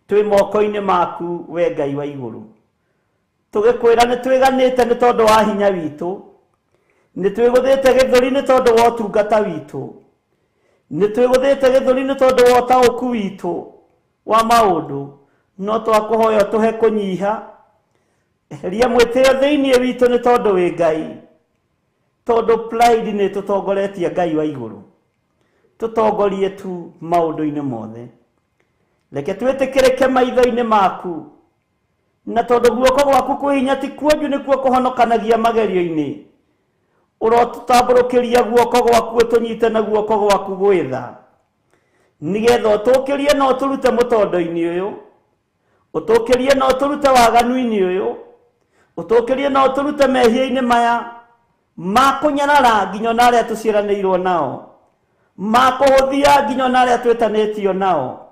twĩ moko-inĩ maku we Ngai wa igũrũ. Tũgĩkwĩra nĩ twĩganĩte nĩ tondũ wa hinya witũ, nĩ twĩgũthĩte gĩthũri nĩ tondũ wa ũtungata witũ, nĩ twĩgũthĩte gĩthũri nĩ tondũ wa ũtaũku witũ wa maũndũ, no twakũhoya ũtũhe kũnyiha. Eheria mwĩtĩo thĩinĩ witũ nĩ tondũ wĩ Ngai, tondũ pride nĩ tũtongoretie Ngai wa igũrũ. Tũtongorie tu maũndũ-inĩ mothe, reke twĩtĩkĩrĩke maitho-inĩ maku, na tondũ guoko gwaku kwĩ hinya ti kuonju nĩkuo kũhonokanagia magerio-inĩ, ũrotũtambũrũkĩria guoko gwaku ũtũnyite na guoko gwaku gwĩtha, nĩgetha ũtũkĩrie na ũtũrute mũtondo-inĩ ũyũ, ũtũkĩrie na ũtũrute waganu-inĩ ũyũ, ũtũkĩrie na ũtũrute mehia-inĩ maya ma kũnyarara nginya ona arĩa tũciaranĩirwo nao, ma kũhũthia nginya ona arĩa twĩtanĩtio nao,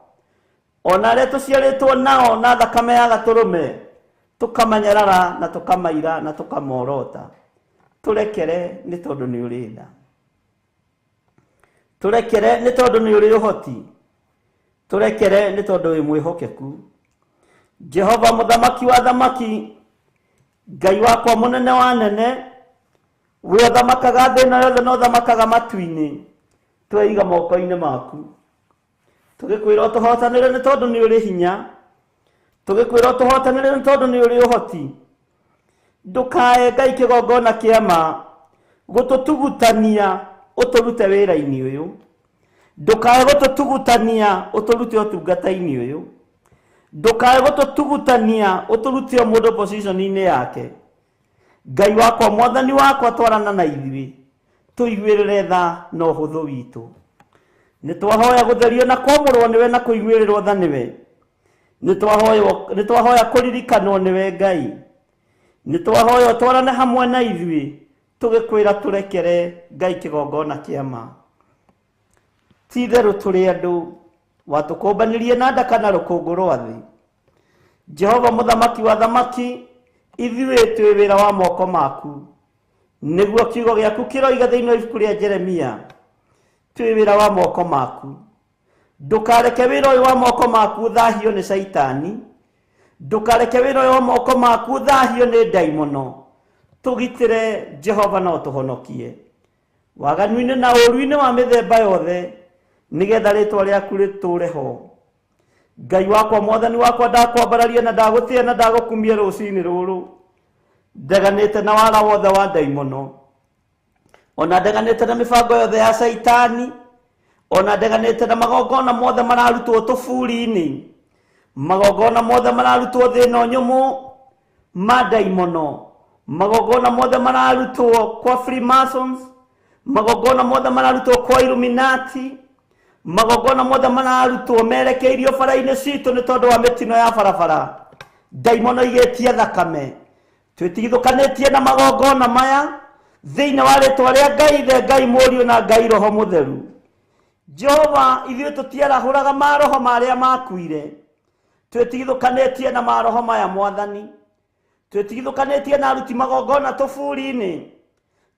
ona arĩa tũciarĩtwo nao na thakame ya gatũrũme, tũkamanyarara na tũkamaira na tũkamorota. Tũrekere nĩ tondũ nĩ ũrĩ tha, tũrekere nĩ tondũ nĩ ũrĩ ũhoti, tũrekere nĩ tondũ wĩ mwĩhokeku. Jehova mũthamaki wa thamaki, Ngai wakwa mũnene wa nene, we ũthamakaga thĩ ĩno yothe na ũthamakaga matu-inĩ, tweiga moko-inĩ maku. Tũgĩkwĩra ũtũhotanĩre nĩ tondũ nĩ ũrĩ hinya, tũgĩkwĩra ũtũhotanĩre nĩ tondũ nĩ ũrĩ ũhoti. Ndũkae Ngai kĩgongona kĩa ma gũtũtugutania ũtũrute wĩra-inĩ ũyũ, ndũkae gũtũtugutania ũtũrute ũtungata-inĩ ũyũ, ndũkae gũtũtugutania ũtũrute o mũndũ position-inĩ yake. Ngai wakwa, mwathani wakwa, twarana na ithuĩ, tũiguĩrĩre tha na ũhũthũ witũ. Nĩ twahoya gũtherio na kwamũrwo nĩwe na kũiguĩrĩrwo tha nĩwe. Nĩ twahoya kũririkanwo nĩwe Ngai. Nĩ twahoya ũtwarane hamwe na ithuĩ, tũgĩkwĩra tũrekere Ngai kĩgongona kĩa ma. Ti itherũ tũrĩ andũ, watũkũmbanĩrie na nda kana rũkũngũ rwa thĩ. Jehova mũthamaki wa thamaki, ithuĩ twĩ wĩra wa moko maku, nĩguo kiugo gĩaku kĩroiga thĩinĩ wa ibuku rĩa Jeremia, twĩ wĩra wa moko maku. Ndũkareke wĩra ũyũ wa moko maku ũthahio nĩ caitani, Ndũkareke wĩra ũyũ wa moko maku ũthahio nĩ ndaimono. Tũgitĩre Jehova na ũtũhonokie waganu-inĩ na ũũru-inĩ wa mĩthemba yothe, nĩgetha rĩtwa rĩaku rĩtũũre ho. Ngai wakwa, mwathani wakwa, ndakwambararia na ndagũtĩĩa na ndagũkumia rũcinĩ rũrũ. Ndeganĩte na wara wothe wa ndaimono, ona ndeganĩte na mĩbango yothe ya caitani, ona ndeganĩte na magongona mothe mararutwo tũburi-inĩ, magongona mothe mararutwo thĩ ĩno nyũmũ ma ndaimono, magongona mothe mararutwo kwa Freemasons, magongona mothe mararutwo kwa Illuminati, magongona mothe mararutwo merekeirio bara-inĩ citũ nĩ tondũ wa mĩtino ya barabara. Ndaimono igĩtie thakame. Twĩtigithũkanĩtie na magongona maya thĩinĩ wa rĩtwa rĩa Ngai Ithe, Ngai Mũriũ na Ngai Roho Mũtheru. Jehova, ithuĩ tũtiarahũraga maroho marĩa makuire. Twĩtigithũkanĩtie na maroho maya mwathani. Twĩtigithũkanĩtie na aruti magongona tũburi-inĩ.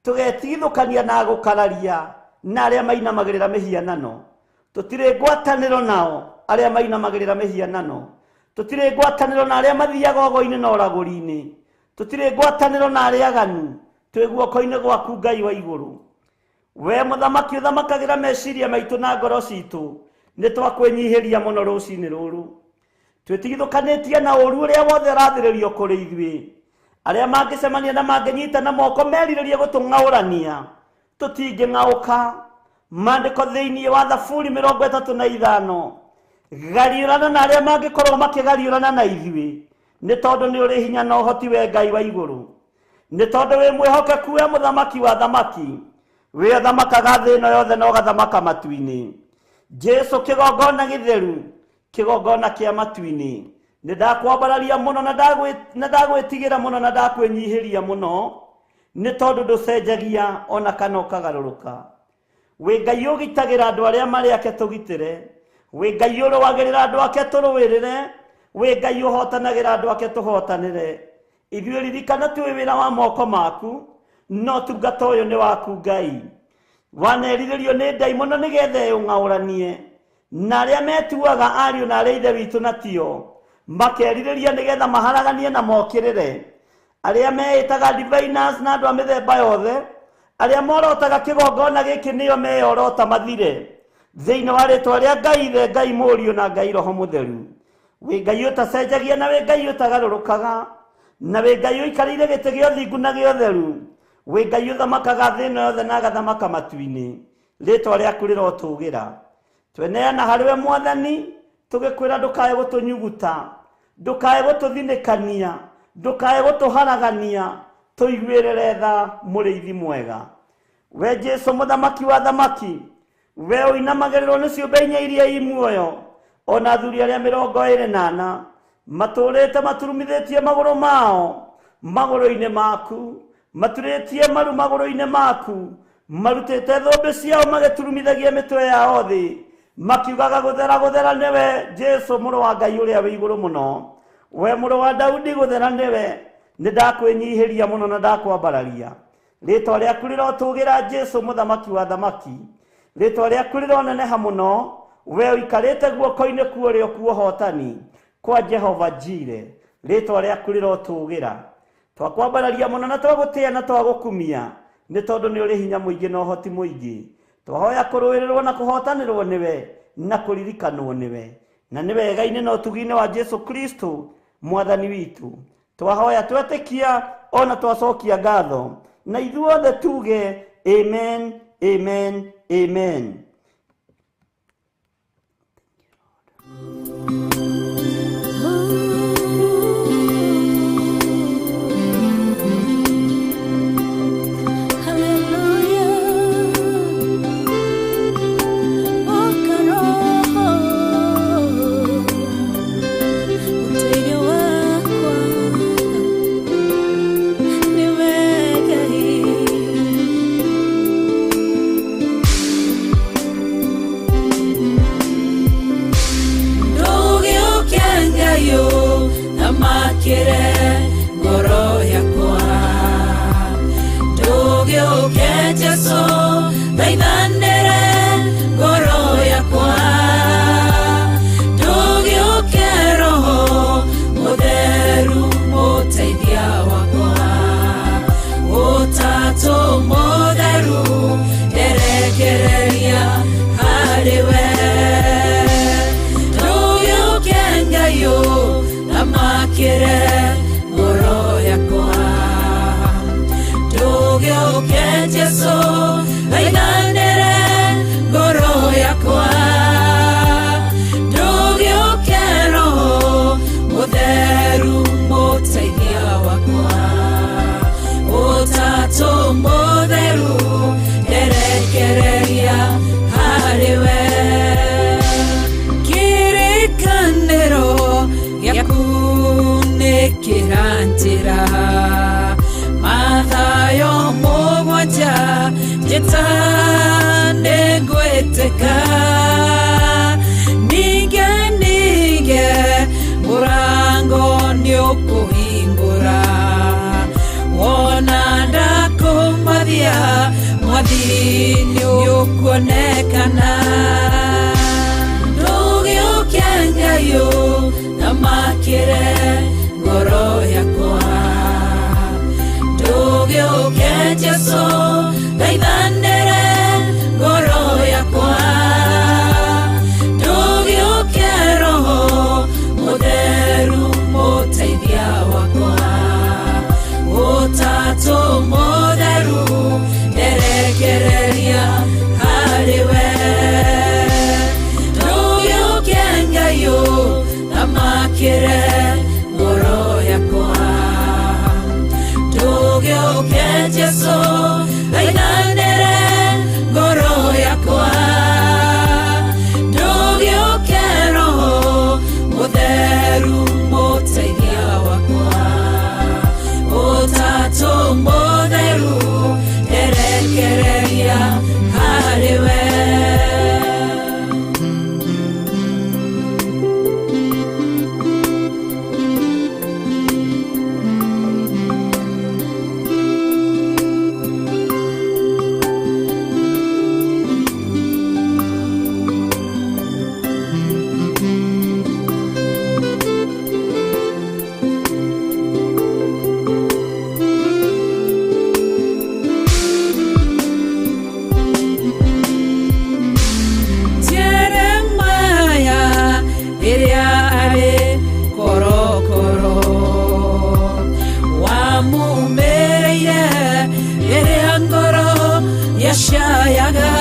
Tũgetigithũkania na gũkararia na arĩa mainamagĩrĩra mĩhianano. Tũtirĩ ngwatanĩro nao arĩa mainamagĩrĩra mĩhianano. Tũtirĩ ngwatanĩro na arĩa mathiaga ogo-inĩ na ũragũri-inĩ. Tũtirĩ ngwatanĩro na arĩa aganu. Twĩ guoko-inĩ gwaku Ngai wa igũrũ. We mũthamaki ũthamakagĩra meciria maitũ na ngoro citũ, nĩ twakwĩnyihĩria mũno rũcinĩ rũrũ. Twĩtigithũkanĩtie na ũũru ũrĩa wothe ũrathĩrĩrio kũrĩ ithuĩ. Arĩa mangĩcemania na mangĩnyita na moko merirĩrie gũtũng'aũrania, tũtingĩng'aũka. Maandĩko thĩinĩ wa Thaburi 35, gariũrana na arĩa mangĩkorwo makĩgariũrana na ithuĩ, nĩ tondũ nĩ ũrĩ hinya na ũhoti we Ngai wa igũrũ. Nĩ tondũ wĩ mwĩhokeku we mũthamaki wa thamaki, wĩ ũthamakaga thĩ ĩno yothe na ũgathamaka matu-inĩ. Jesu kĩgongona gĩtheru, kĩgongona kĩa matu-inĩ, nĩ ndakwambararia mũno na ndagwĩtigĩra mũno na ndakwĩnyihĩria mũno, nĩ tondũ ndũcenjagia ona kana ũkagarũrũka. Wĩ Ngai ũgitagĩra andũ arĩa marĩ ake tũgitĩre, wĩ Ngai ũrũagĩrĩra andũ ake tũrũĩrĩre, wĩ Ngai ũhotanagĩra andũ ake tũhotanĩre. Ithuĩ ririkana twĩ wĩra wa moko maku, no tungata ũyũ nĩ waku Ngai. Wanerirĩrio nĩ ndaimono nĩgetha ĩũng'aũranie na arĩa metuaga ariũ na arĩa ithe witũ na tio, makerirĩria nĩgetha maharaganie na mokĩrĩre. Arĩa meĩtaga diviners na andũ a mĩthemba yothe, arĩa morotaga kĩgongona gĩkĩ nĩo meyorota mathire. Thĩinĩ wa rĩtwa rĩa Ngai Ithe, Ngai Mũriũ na Ngai Roho Mũtheru. Wĩ Ngai ũtacenjagia na wĩ Ngai ũtagarũrũkaga, na wĩ Ngai ũikarĩire gĩtĩ gĩa ũthingu na gĩa ũtheru. Wĩ Ngai ũthamakaga thĩ ĩno yothe na agathamaka matu-inĩ. Rĩtwa rĩaku rĩrotũgĩra. Tweneana harĩ we mwathani, tũgĩkwĩra ndũkae gũtũnyuguta, ndũkae gũtũthinĩkania, ndũkae gũtũharagania, tũiguĩrĩre tha mũrĩithi mwega. We Jesu mũthamaki wa thamaki, we ũinamagĩrĩrwo nĩ ciũmbe inya iria i muoyo, ona athuri arĩa 24 matũrĩte maturumithĩtie magũrũ mao magũrũ-inĩ maku, maturĩtie maru magũrũ-inĩ maku, marutĩte thũmbĩ ciao magĩturumithagia mĩtwe yao thĩ, makiugaga gũthera gũthera nĩwe Jesu mũrũ wa Ngai ũrĩa wĩ igũrũ mũno. We mũrũ wa Daudi gũthera nĩwe. Nĩ ndakwĩnyihĩria mũno na ndakwambararia. Rĩtwa rĩaku rĩrotũgĩra Jesu mũthamaki wa thamaki. Rĩtwa rĩaku rĩroneneha mũno, we ũikarĩte guoko-inĩ kuo ũrĩa kuohotani kwa Jehova Jire. Rĩtwa rĩaku rĩrotũgĩra. Twakwambararia mũno na twagũtĩĩa na twagũkumia, nĩ tondũ nĩ ũrĩ hinya mũingĩ na ũhoti mũingĩ. Twahoya kũrũĩrĩrwo na kũhotanĩrwo nĩwe na kũririkanwo nĩwe, na nĩ wega-inĩ na ũtugi-inĩ wa Jesu Kristo mwathani witũ. Twahoya twetĩkia ona twacokia ngatho, na ithuothe tuge amen, amen, amen. Hallelujah. Jesu thaithanĩre ngoro yakwa ndũgĩũke roho mũtheru mũteithia wakwa ũtatũ mũtheru nderekereria harĩ we kĩrĩkanĩro gĩaku nĩ kĩranjĩra mathayo mũgwanja njĩta nĩngwĩtĩka ninge ninge mũrango nĩũkũhingũra wona ndakũmathia mwathi nĩũkuonekana ndũgĩũke Ngai ũthamakĩre ngoro yakwa ndũgĩũke Jesu thaithanĩre ngoro yakwa ndũgĩũke roho mũtheru mũteithia wakwa ũtatũ mũtheru nderekereria harĩ we ndũgĩũke Ngai ũthamakĩre ngoro yakwa ndũgĩũke Jesu thaithanĩre ngoro yakwa ndũgĩũke roho mũtheru mũteithia wakwa ũtatũ mũtheru nderekereria harĩ we. Jeremaya rĩrĩa arĩ korokoro wamumĩrĩire rĩrĩa ngoro yacayaga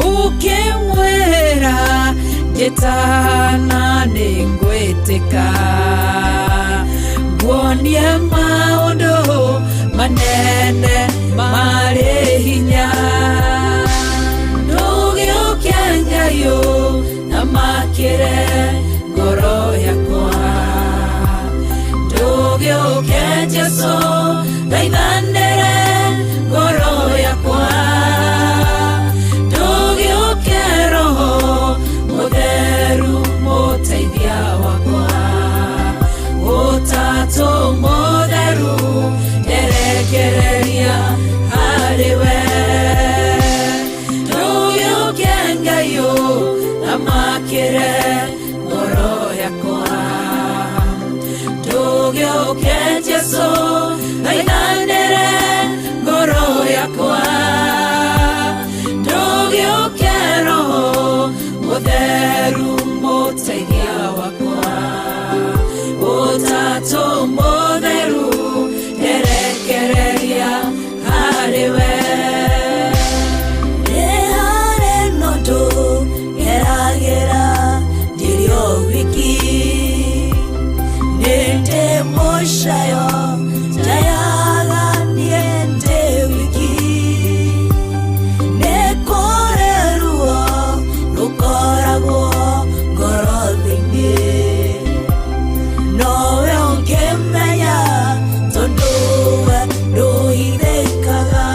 ũkĩmwĩra njĩtana nĩngwĩtĩka nguonie maũndũ manene marĩ hinya ndũgĩũke Ngai ũthamakĩre ngoro yakwa ndũgĩũke Jesu thaithanĩre ngoro yakwa ndũgĩũke roho mũtheru mũteithia wakwa ũtatũ mũtheru nderekereria harĩ we ndũgĩũke Ngai ũthamakĩre ngoro yakwa ndũgĩũke Jesu thaithanĩre ngoro yakwa ndũgĩũke roho mũtheru mũteithia wakwa ũtatũ mũtheru nderekereria harĩ we. Nĩharĩ na ũndũ ngeragĩra ndĩrĩ o wiki nĩ ndĩ mũcayo njayaga niĩ ndĩ wiki nĩ kũrĩ ruo rũkoragwo ngoro thĩinĩ nowe ũngĩmenya tondũ we ndũhithĩkaga.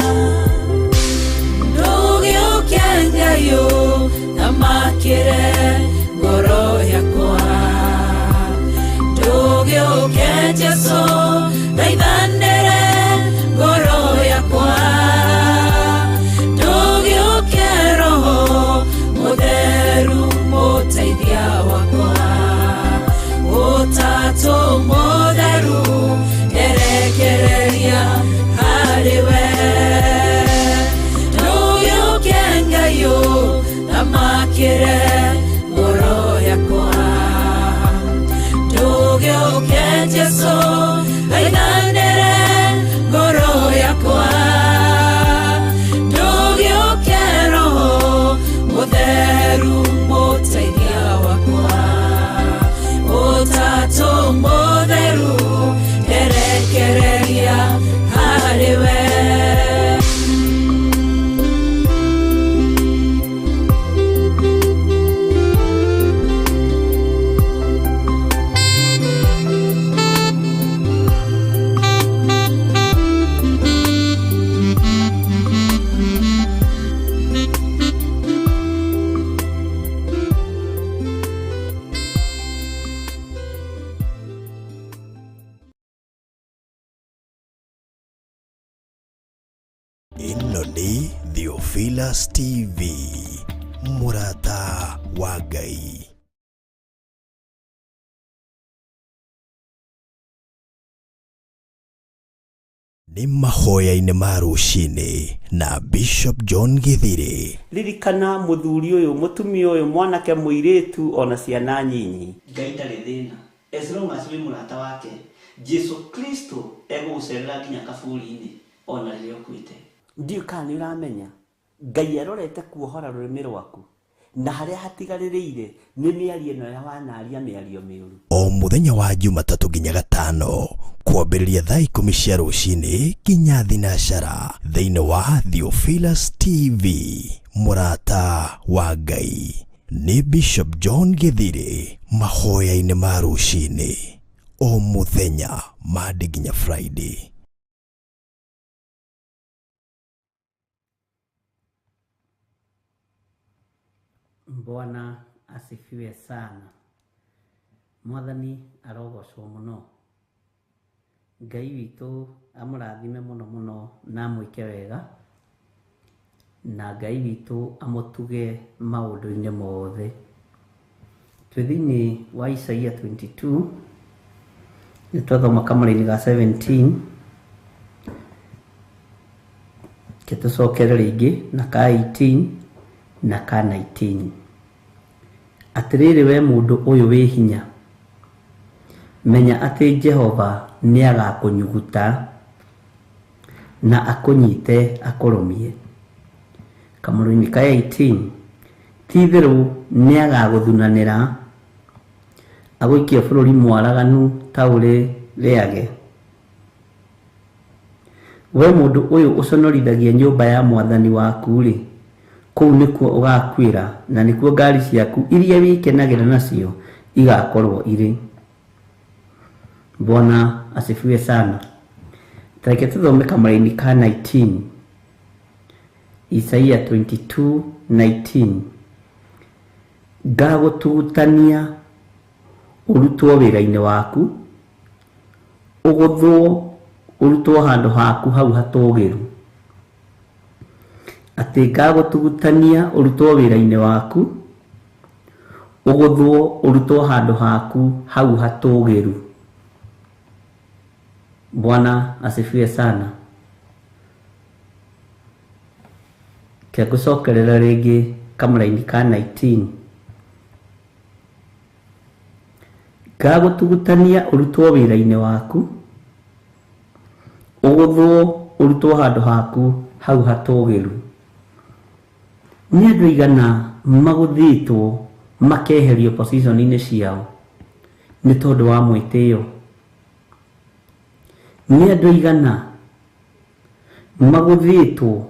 Ndũgĩũke Ngai ũthamakĩre ngoro yakwa ndũgĩũke Jesu thaithanĩre ngoro yakwa ndũgĩũke roho mũtheru mũteithia wakwa ũtatũ mũtheru nderekereria harĩ we ndũgĩũke Ngai ũthamakĩre ngoro yakwa ndũgĩũke Jesu. Ĩno nĩ Theophilus TV, mũrata wa Ngai. Nĩ mahoya-inĩ ma rũcinĩ na Bishop John Githiri. Ririkana mũthuri ũyũ, mũtumia ũyũ, mwanake, mũirĩtu ona ciana nyinyi. Ngai ndarĩ thĩna as long as wĩ mũrata wake. Jesu Kristo egũgũcerera nginya kaburi-inĩ ona rĩrĩa ũkuĩte. Ndiũĩ kana nĩ ũramenya Ngai arorete kuohora rũrĩmĩ rwaku na harĩa hatigarĩrĩire nĩ mĩario ĩno ya wanaria mĩario mĩũru. O mũthenya wa Jumatatũ nginya Gatano kwambĩrĩria thaa 10 cia rũcinĩ nginya thinacara thĩinĩ wa Theophilus TV, mũrata wa Ngai. Nĩ Bishop John Githiri mahoya-inĩ ma rũcinĩ o mũthenya Monday nginya Friday. Bwana asifiwe sana. Mwathani arogocwo mũno. Ngai witũ amũrathime mũno mũno na amwĩke wega, na Ngai witũ amũtuge maũndũ-inĩ mothe. Twĩ thĩinĩ wa Isaia 22, nĩ twathoma kamũraini ga 17, ke tũcokere rĩngĩ na ka 18 na ka 19. Atĩrĩrĩ we mũndũ ũyũ wĩ hinya, menya atĩ Jehova nĩagakũnyuguta na akũnyite akũrũmie. Kamũraini ka 18, ti-itherũ nĩagagũthunanĩra agũikie bũrũri mwaraganu ta ũrĩ rĩage. We mũndũ ũyũ ũconorithagia nyũmba ya mwathani waku-rĩ, kũu nĩkuo ũgakuĩra na nĩkuo ngari ciaku iria wĩkenagĩra nacio igakorwo irĩ. Bwana asifiwe sana. Tareke tũthome kamũraini ka 19, Isaia 22:19. Ngagũtugutania ũrutwo wĩra-inĩ waku, ũgũthwo ũrutwo handũ haku hau hatũũgĩru. Atĩ ngagũtugutania ũrutwo wĩra-inĩ waku, ũgũthwo ũrutwo handũ haku hau hatũũgĩru. Bwana asifiwe sana. Ke ngũcokerera rĩngĩ kamũraini ka 19. Ngagũtugutania ũrutwo wĩra-inĩ waku, ũgũthwo ũrutwo handũ haku hau hatũũgĩru. Nĩ andũ aigana magũthĩtwo makeherio position-inĩ ciao nĩ tondũ wa mwĩtĩo? Nĩ andũ aigana magũthĩtwo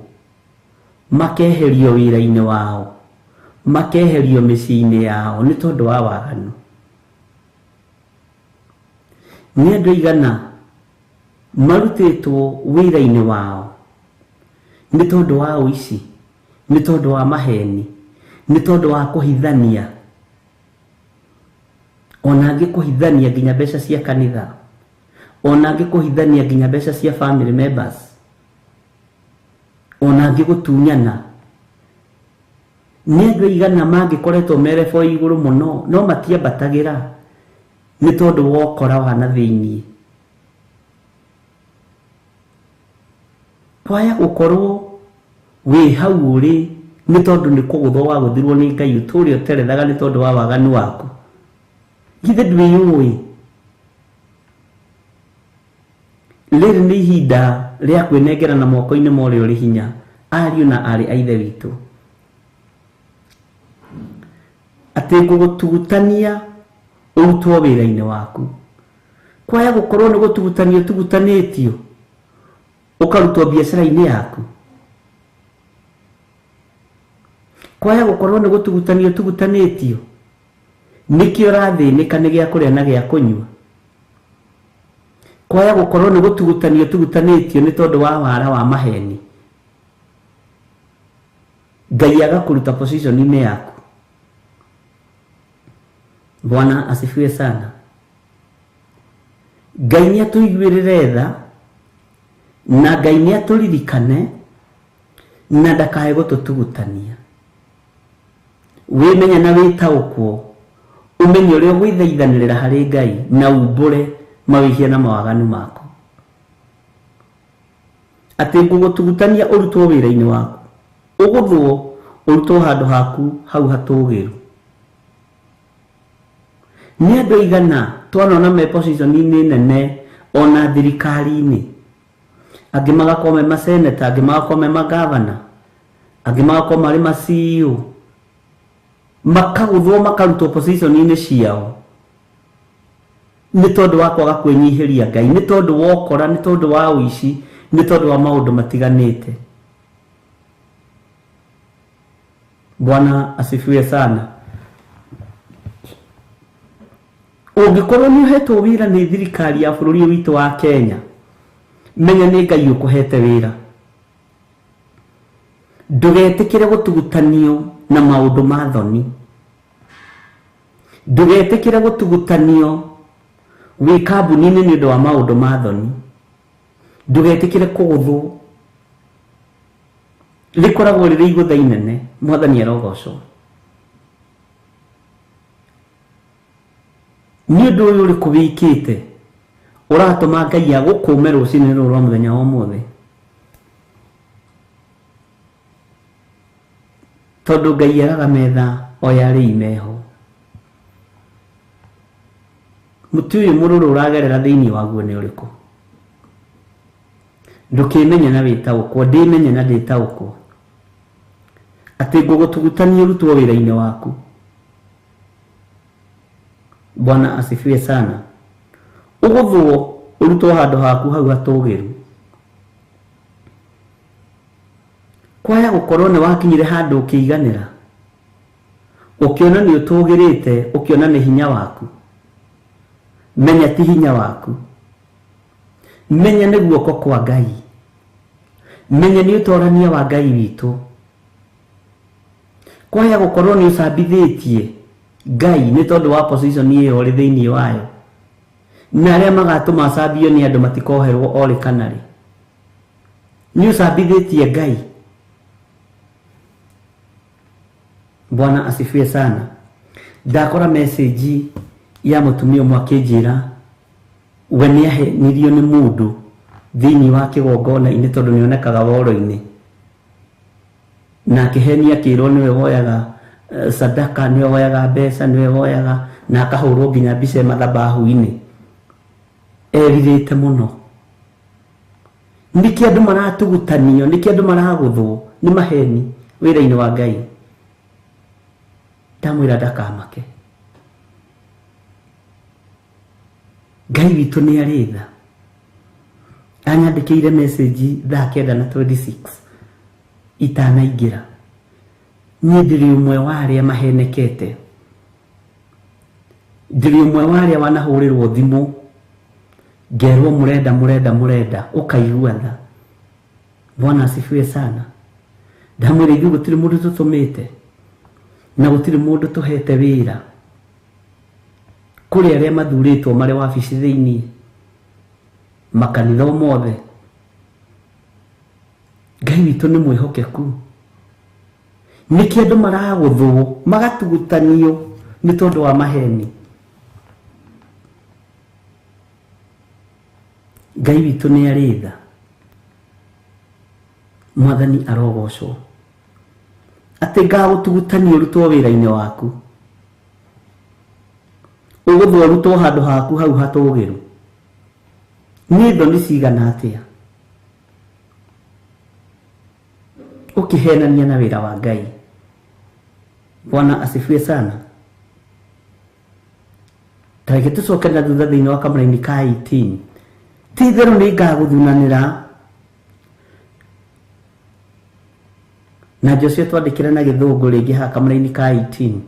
makeherio wĩra-inĩ wao, makeherio mĩciĩ-inĩ yao nĩ tondũ wa waganu? Nĩ andũ aigana marutĩtwo wĩra-inĩ wao nĩ tondũ wa ũici, nĩ tondũ wa maheni, nĩ tondũ wa kũhithania, ona angĩ kũhithania nginya mbeca cia kanitha, ona angĩ kũhithania nginya mbeca cia family members, ona angĩ gũtunyana. Nĩ andũ aigana mangĩkoretwo merebo igũrũ mũno no matiambatagĩra nĩ tondũ wa ũkora wa na thĩinĩ. Kwaya gũkorwo wĩ hau ũrĩ nĩ tondũ nĩ kũgũthwo wagũthirwo nĩ Ngai ũtũũre ũterethaga nĩ tondũ wa waganu waku. Githĩ ndwĩyũĩ? Rĩrĩ nĩ ihinda rĩa kwĩnengera na moko-inĩ ma ũrĩa ũrĩ hinya, ariũ na aarĩ a Ithe witũ. Atĩ ngũgũtugutania ũrutwo wĩra-inĩ waku. Kwaya gũkorwo nĩ gũtugutanio ũtugutanĩtio ũkarutwo biacara-inĩ yaku. Kwaya gũkorwo nĩ gũtugutanio ũtugutanĩtio nĩkĩo ũrathĩnĩka nĩ gĩa kũrĩa na gĩa kũnyua. Kwaya gũkorwo nĩ gũtugutanio ũtugutanĩtio nĩ tondũ wa wara wa maheni, Ngai agakũruta position-inĩ yaku. Bwana asifiwe sana. Ngai nĩ atũiguĩrĩre tha na Ngai nĩ atũririkane Na ndakae gũtũtugutania. Wĩmenye na wĩtaũkwo, ũmenye ũrĩa ũgwĩthaithanĩrĩra harĩ Ngai na umbũre mawĩhia na mawaganu maku. Atĩ ngũgũtugutania ũrutwo wĩra-inĩ waku, ũgũthwo ũrutwo handũ haku hau hatũgĩru. Nĩ andũ aigana twanona me position-inĩ nene ona thirikari-inĩ, angĩ magakorwo me maseneta, angĩ magakorwo me magavana, angĩ magakorwo marĩ ma CEO, makagũthwo makarutwo position-inĩ ciao nĩ tondũ wa kwaga kwĩnyihĩria Ngai, nĩ tondũ wa ũkora, nĩ tondũ wa ũici, nĩ tondũ wa maũndũ matiganĩte. Bwana asifiwe sana. Ũngĩkorwo nĩ ũhetwo wĩra nĩ thirikari ya bũrũri ũyũ witũ wa Kenya, menya nĩ Ngai ũkũhete wĩra. Ndũgetĩkĩre gũtugutanio na maũndũ ma thoni. Ndũgetĩkĩre gũtugutanio wĩ kambuni-inĩ nĩ ũndũ wa maũndũ ma thoni. Ndũgetĩkĩre kũgũthwo. Rĩkoragwo rĩrĩ igũtha inene. Mwathani arogocwo. Nĩ ũndũ ũyũ ũrĩkũ wĩkĩte ũratũma Ngai agũkũme rũcinĩ rũrũ rwa mũthenya wa ũmũthĩ? Tondũ Ngai eraga metha o yarĩ imeho. Mũtĩ ũyũ mũrũrũ ũragerera thĩinĩ waguo nĩ ũrĩkũ? Ndũkĩmenye na wĩtaũkwo, ndĩmenye na ndĩtaũkwo. Atĩ ngũgũtugutania ũrutwo wĩra-inĩ waku. Bwana asifiwe sana. Ũgũthwo ũrutwo handũ haku hau hatũgĩru. Kwaya gũkorwo nĩ wakinyire handũ ũkĩiganĩra, ũkĩona nĩ ũtũgĩrĩte, ũkĩona nĩ hinya waku. Menya ti hinya waku. Menya nĩ guoko kwa Ngai. Menya nĩ ũtorania wa Ngai witũ. Kwaya gũkorwo nĩ ũcambithĩtie Ngai nĩ tondũ wa position ĩyo ũrĩ thĩinĩ wayo, na arĩa magatũma acambio nĩ andũ matikoherwo orĩ kana rĩ. Nĩ ũcambithĩtie Ngai. Bwana asifiwe sana. Ndakora message ya mũtumia ũmwe akĩnjĩra we nĩ ahenirio nĩ mũndũ thĩinĩ wa kĩgongona-inĩ tondũ nĩonekaga woro-inĩ, na akĩhenia akĩrwo nĩwe woyaga sadaka, nĩwe woyaga mbeca, nĩwe woyaga, na akahũrwo nginya mbica mathabahu-inĩ. Erirĩte mũno. Nĩkĩ andũ maratugutanio, nĩkĩ andũ maragũthwo nĩ maheni wĩra-inĩ wa Ngai? Ndamwĩra ndakamake. Ngai witũ nĩ arĩ tha. Anyandĩkĩire message thaa 9:26 itanaingĩra. Niĩ ndĩrĩ ũmwe wa arĩa mahenekete. Ndĩrĩ ũmwe wa arĩa wanahũrĩrwo thimũ ngerwo mũrenda mũrenda mũrenda, ũkaigua tha. Bwana asifiwe sana. Ndamwĩra ithuĩ gũtirĩ mũndũ tũtũmĩte na gũtirĩ mũndũ tũhete wĩra. Kũrĩ arĩa mathurĩtwo marĩ wabici thĩinĩ makanitha mothe. Ngai witũ nĩ mwĩhokeku. Nĩkĩ andũ maragũthwo magatugutanio nĩ tondũ wa maheni? Ngai witũ nĩ arĩ tha. Mwathani arogocwo. Atĩ ngagũtugutania ũrutwo wĩra-inĩ waku, ũgũthwo ũrutwo handũ haku hau hatũgĩru. Nĩ thoni cigana atĩa ũkĩhenania na wĩra wa Ngai? Bwana asifiwe sana. Tareke tũcoke na thutha thĩinĩ wa kamũraini ka 18. Ti itherũ nĩ ngagũthunanĩra. Na Joshua twandĩkĩre na gĩthũngũ rĩngĩ haha kamũraini ka 18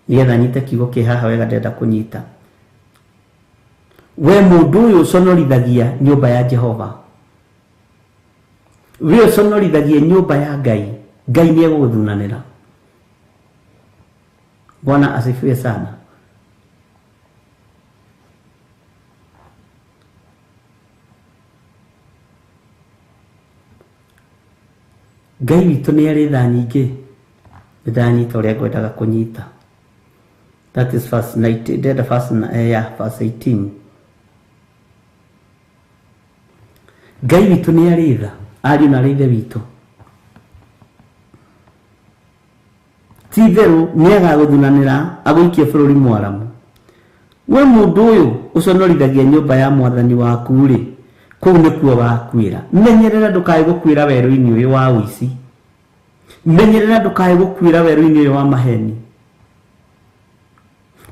nĩgetha nyite kiugo kĩ haha wega ndĩrenda kũnyita. We mũndũ ũyũ ũconorithagia nyũmba ya Jehova, we ũconorithagia nyũmba ya Ngai, Ngai nĩ egũgũthunanĩra. Bwana asifiwe sana. Ngai witũ nĩ arĩ tha nyingĩ. Ndanyita ũrĩa ngwendaga kũnyita. That is verse 19, ndĩrenda verse, yeah, verse 18. Ngai witũ nĩ arĩ tha, ariũ na arĩ ithe witũ. Ti itherũ nĩ agagũthunanĩra agũikie bũrũri mwaramu. We mũndũ ũyũ ũconorithagia nyũmba ya mwathani waku rĩ, kũu nĩkuo wakuĩra. Menyerera ndũkae gũkuĩra werũ-inĩ ũyũ wa ũici. Menyerera ndũkae gũkuĩra werũ-inĩ ũyũ wa maheni.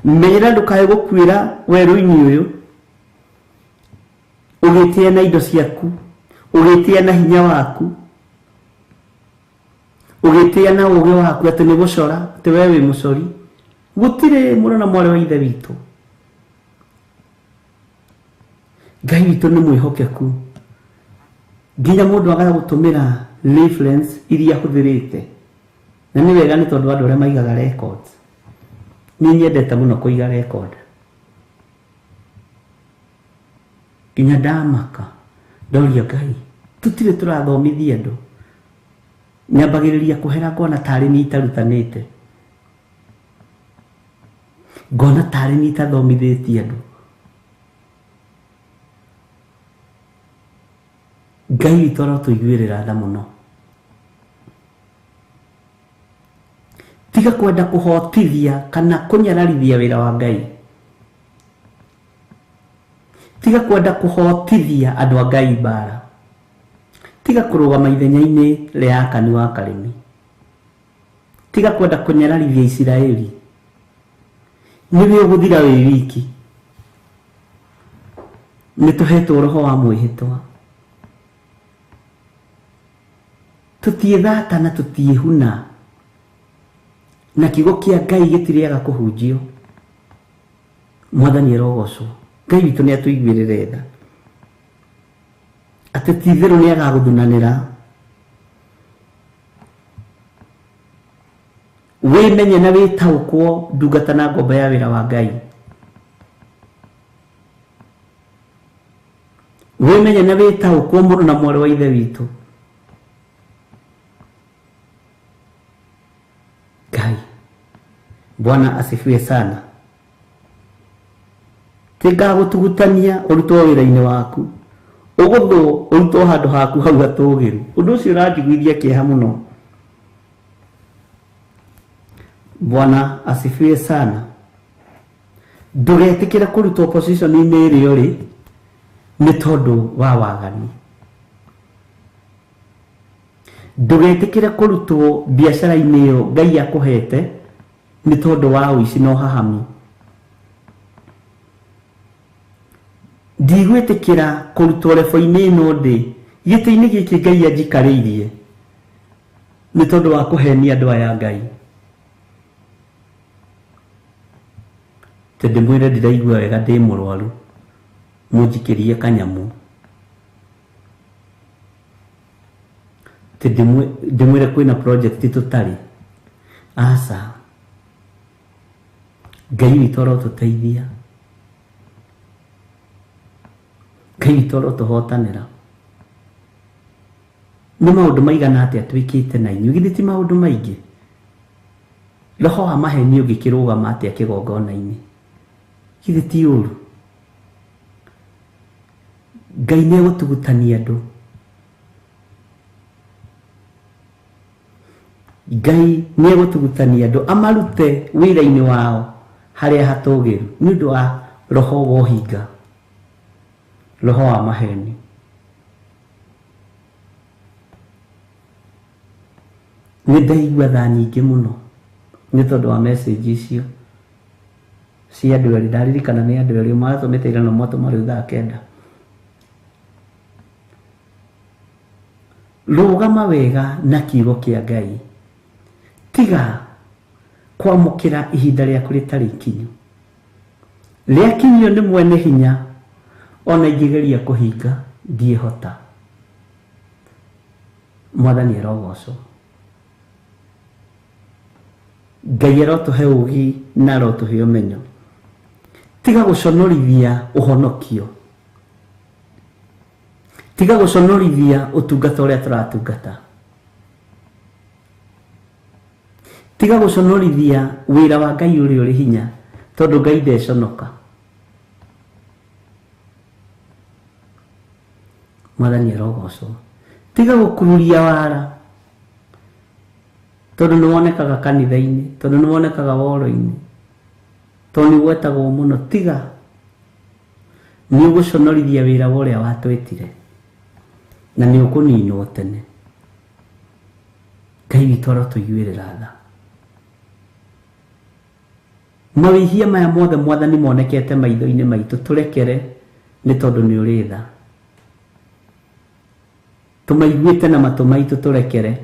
Menyerera ndũkae gũkuĩra werũ-inĩ ũyũ ũgĩtĩa na indo ciaku, ũgĩtĩa na hinya waku, ũgĩtĩa na ũgĩ waku atĩ nĩ gũcora, atĩ we wĩ mũcori. Gũtirĩ mũrũ na mwarĩ wa ithe witũ. Ngai witũ nĩ mwĩhokeku. Nginya mũndũ agaga gũtũmĩra reference iria ahũthĩrĩte. Na nĩ wega nĩ tondũ andũ arĩa maigaga records. Niĩ nyendete mũno kũiga record. Nginya ndamaka ndoria Ngai, tũtirĩ tũrathomithia andũ. Nyambagĩrĩria kũhera ngona tarĩ niĩ itarutanĩte. Ngona tarĩ niĩ itathomithĩtie andũ. Ngai witũ arotũiguĩrĩra tha mũno. Tiga kwenda kũhotithia kana kũnyararithia wĩra wa Ngai. Tiga kwenda kũhotithia andũ a Ngai mbara. Tiga kũrũgama ithenya-inĩ rĩa Akani wa Karĩmi. Tiga kwenda kũnyararithia Isiraeli. Nĩwe ũgũthira wĩ wiki. Nĩ tũhetwo roho wa mwĩhĩtwa. Tũtiĩthata na tũtiĩhuna. Na kiugo kĩa Ngai gĩtirĩaga kũhunjio. Mwathani arogocwo. Ngai witũ nĩ atũiguĩrĩre tha. Atĩ ti itherũ nĩ agagũthunanĩra. Wĩmenye na wĩtaũkwo ndungata na ngombo ya wĩra wa Ngai. Wĩmenye na wĩtaũkwo mũrũ na mwarĩ wa ithe witũ. Ngai, Bwana asifiwe sana. Tingagũtugutania ũrutwo wĩra-inĩ waku, ũgũthwo ũrutwo handũ haku hau hatũũgĩru. Ũndũ ũcio ũranjiguithia kĩeha mũno. Bwana asifiwe sana. Ndũgetĩkĩre kũrutwo position-inĩ ĩrĩa ũrĩ nĩ tondũ wa waganu. Ndũgetĩkĩre kũrutwo biacara-inĩ ĩyo Ngai akũhete nĩ tondũ wa ũici na ũhahami. Ndigwĩtĩkĩra kũrutwo rebo-inĩ ĩno ndĩ gĩtĩ-inĩ gĩkĩ Ngai anjikarĩirie nĩ tondũ wa kũhenia andũ aya Ngai. Tĩ ndĩmwĩre ndiraigua wega ndĩ mũrwaru, mũnjikĩrie kanyamũ. Tĩ ndĩmwĩre kwĩna project tũtarĩ. Aca. Ngai witũ arotũteithia. Ngai witũ arotũhotanĩra. Nĩ maũndũ maigana atĩa twĩkĩte na inyuĩ? Githĩ ti maũndũ maingĩ? Roho wa maheni ũngĩkĩrũgama atĩa kĩgongona-inĩ? Githĩ ti ũru? Ngai nĩ egũtugutania andũ. Ngai nĩ egũtugutania andũ amarute wĩra-inĩ wao harĩa hatũũgĩru nĩ ũndũ wa roho wa ũhinga, roho wa maheni. Nĩ ndaigua tha nyingĩ mũno nĩ tondũ wa message icio cia andũ erĩ. Ndaririkana nĩ andũ erĩ maratũmĩte ira na mwatũma rĩu thaa 9. Rũgama wega na kiugo kĩa Ngai. Tiga kwamũkĩra ihinda rĩaku rĩtarĩ ikinyu. Rĩakinyio nĩ mwene hinya, ona ingĩgeria kũhinga ndiĩhota. Mwathani arogocwo. Ngai arotũhe ũũgĩ na arotũhe ũmenyo. Tiga gũconorithia ũhonokio. Tiga gũconorithia ũtungata ũrĩa tũratungata. Tiga gũconorithia wĩra wa Ngai ũrĩa ũrĩ hinya, tondũ Ngai ndeconoka. Mwathani arogocwo. Tiga gũkururia wara, tondũ nĩ wonekaga kanitha-inĩ, tondũ nĩ wonekaga woro-inĩ, tondũ nĩ gwetagwo mũno. Tiga, nĩ ũgũconorithia wĩra wa ũrĩa watwĩtire, na nĩ ũkũninwo tene. Ngai witũ arotũiguĩrĩra tha. Mawĩhia maya mothe Mwathani monekete maitho-inĩ maitũ, tũrekere nĩ tondũ nĩ ũrĩ tha. Tũmaiguĩte na matũ maitũ, tũrekere.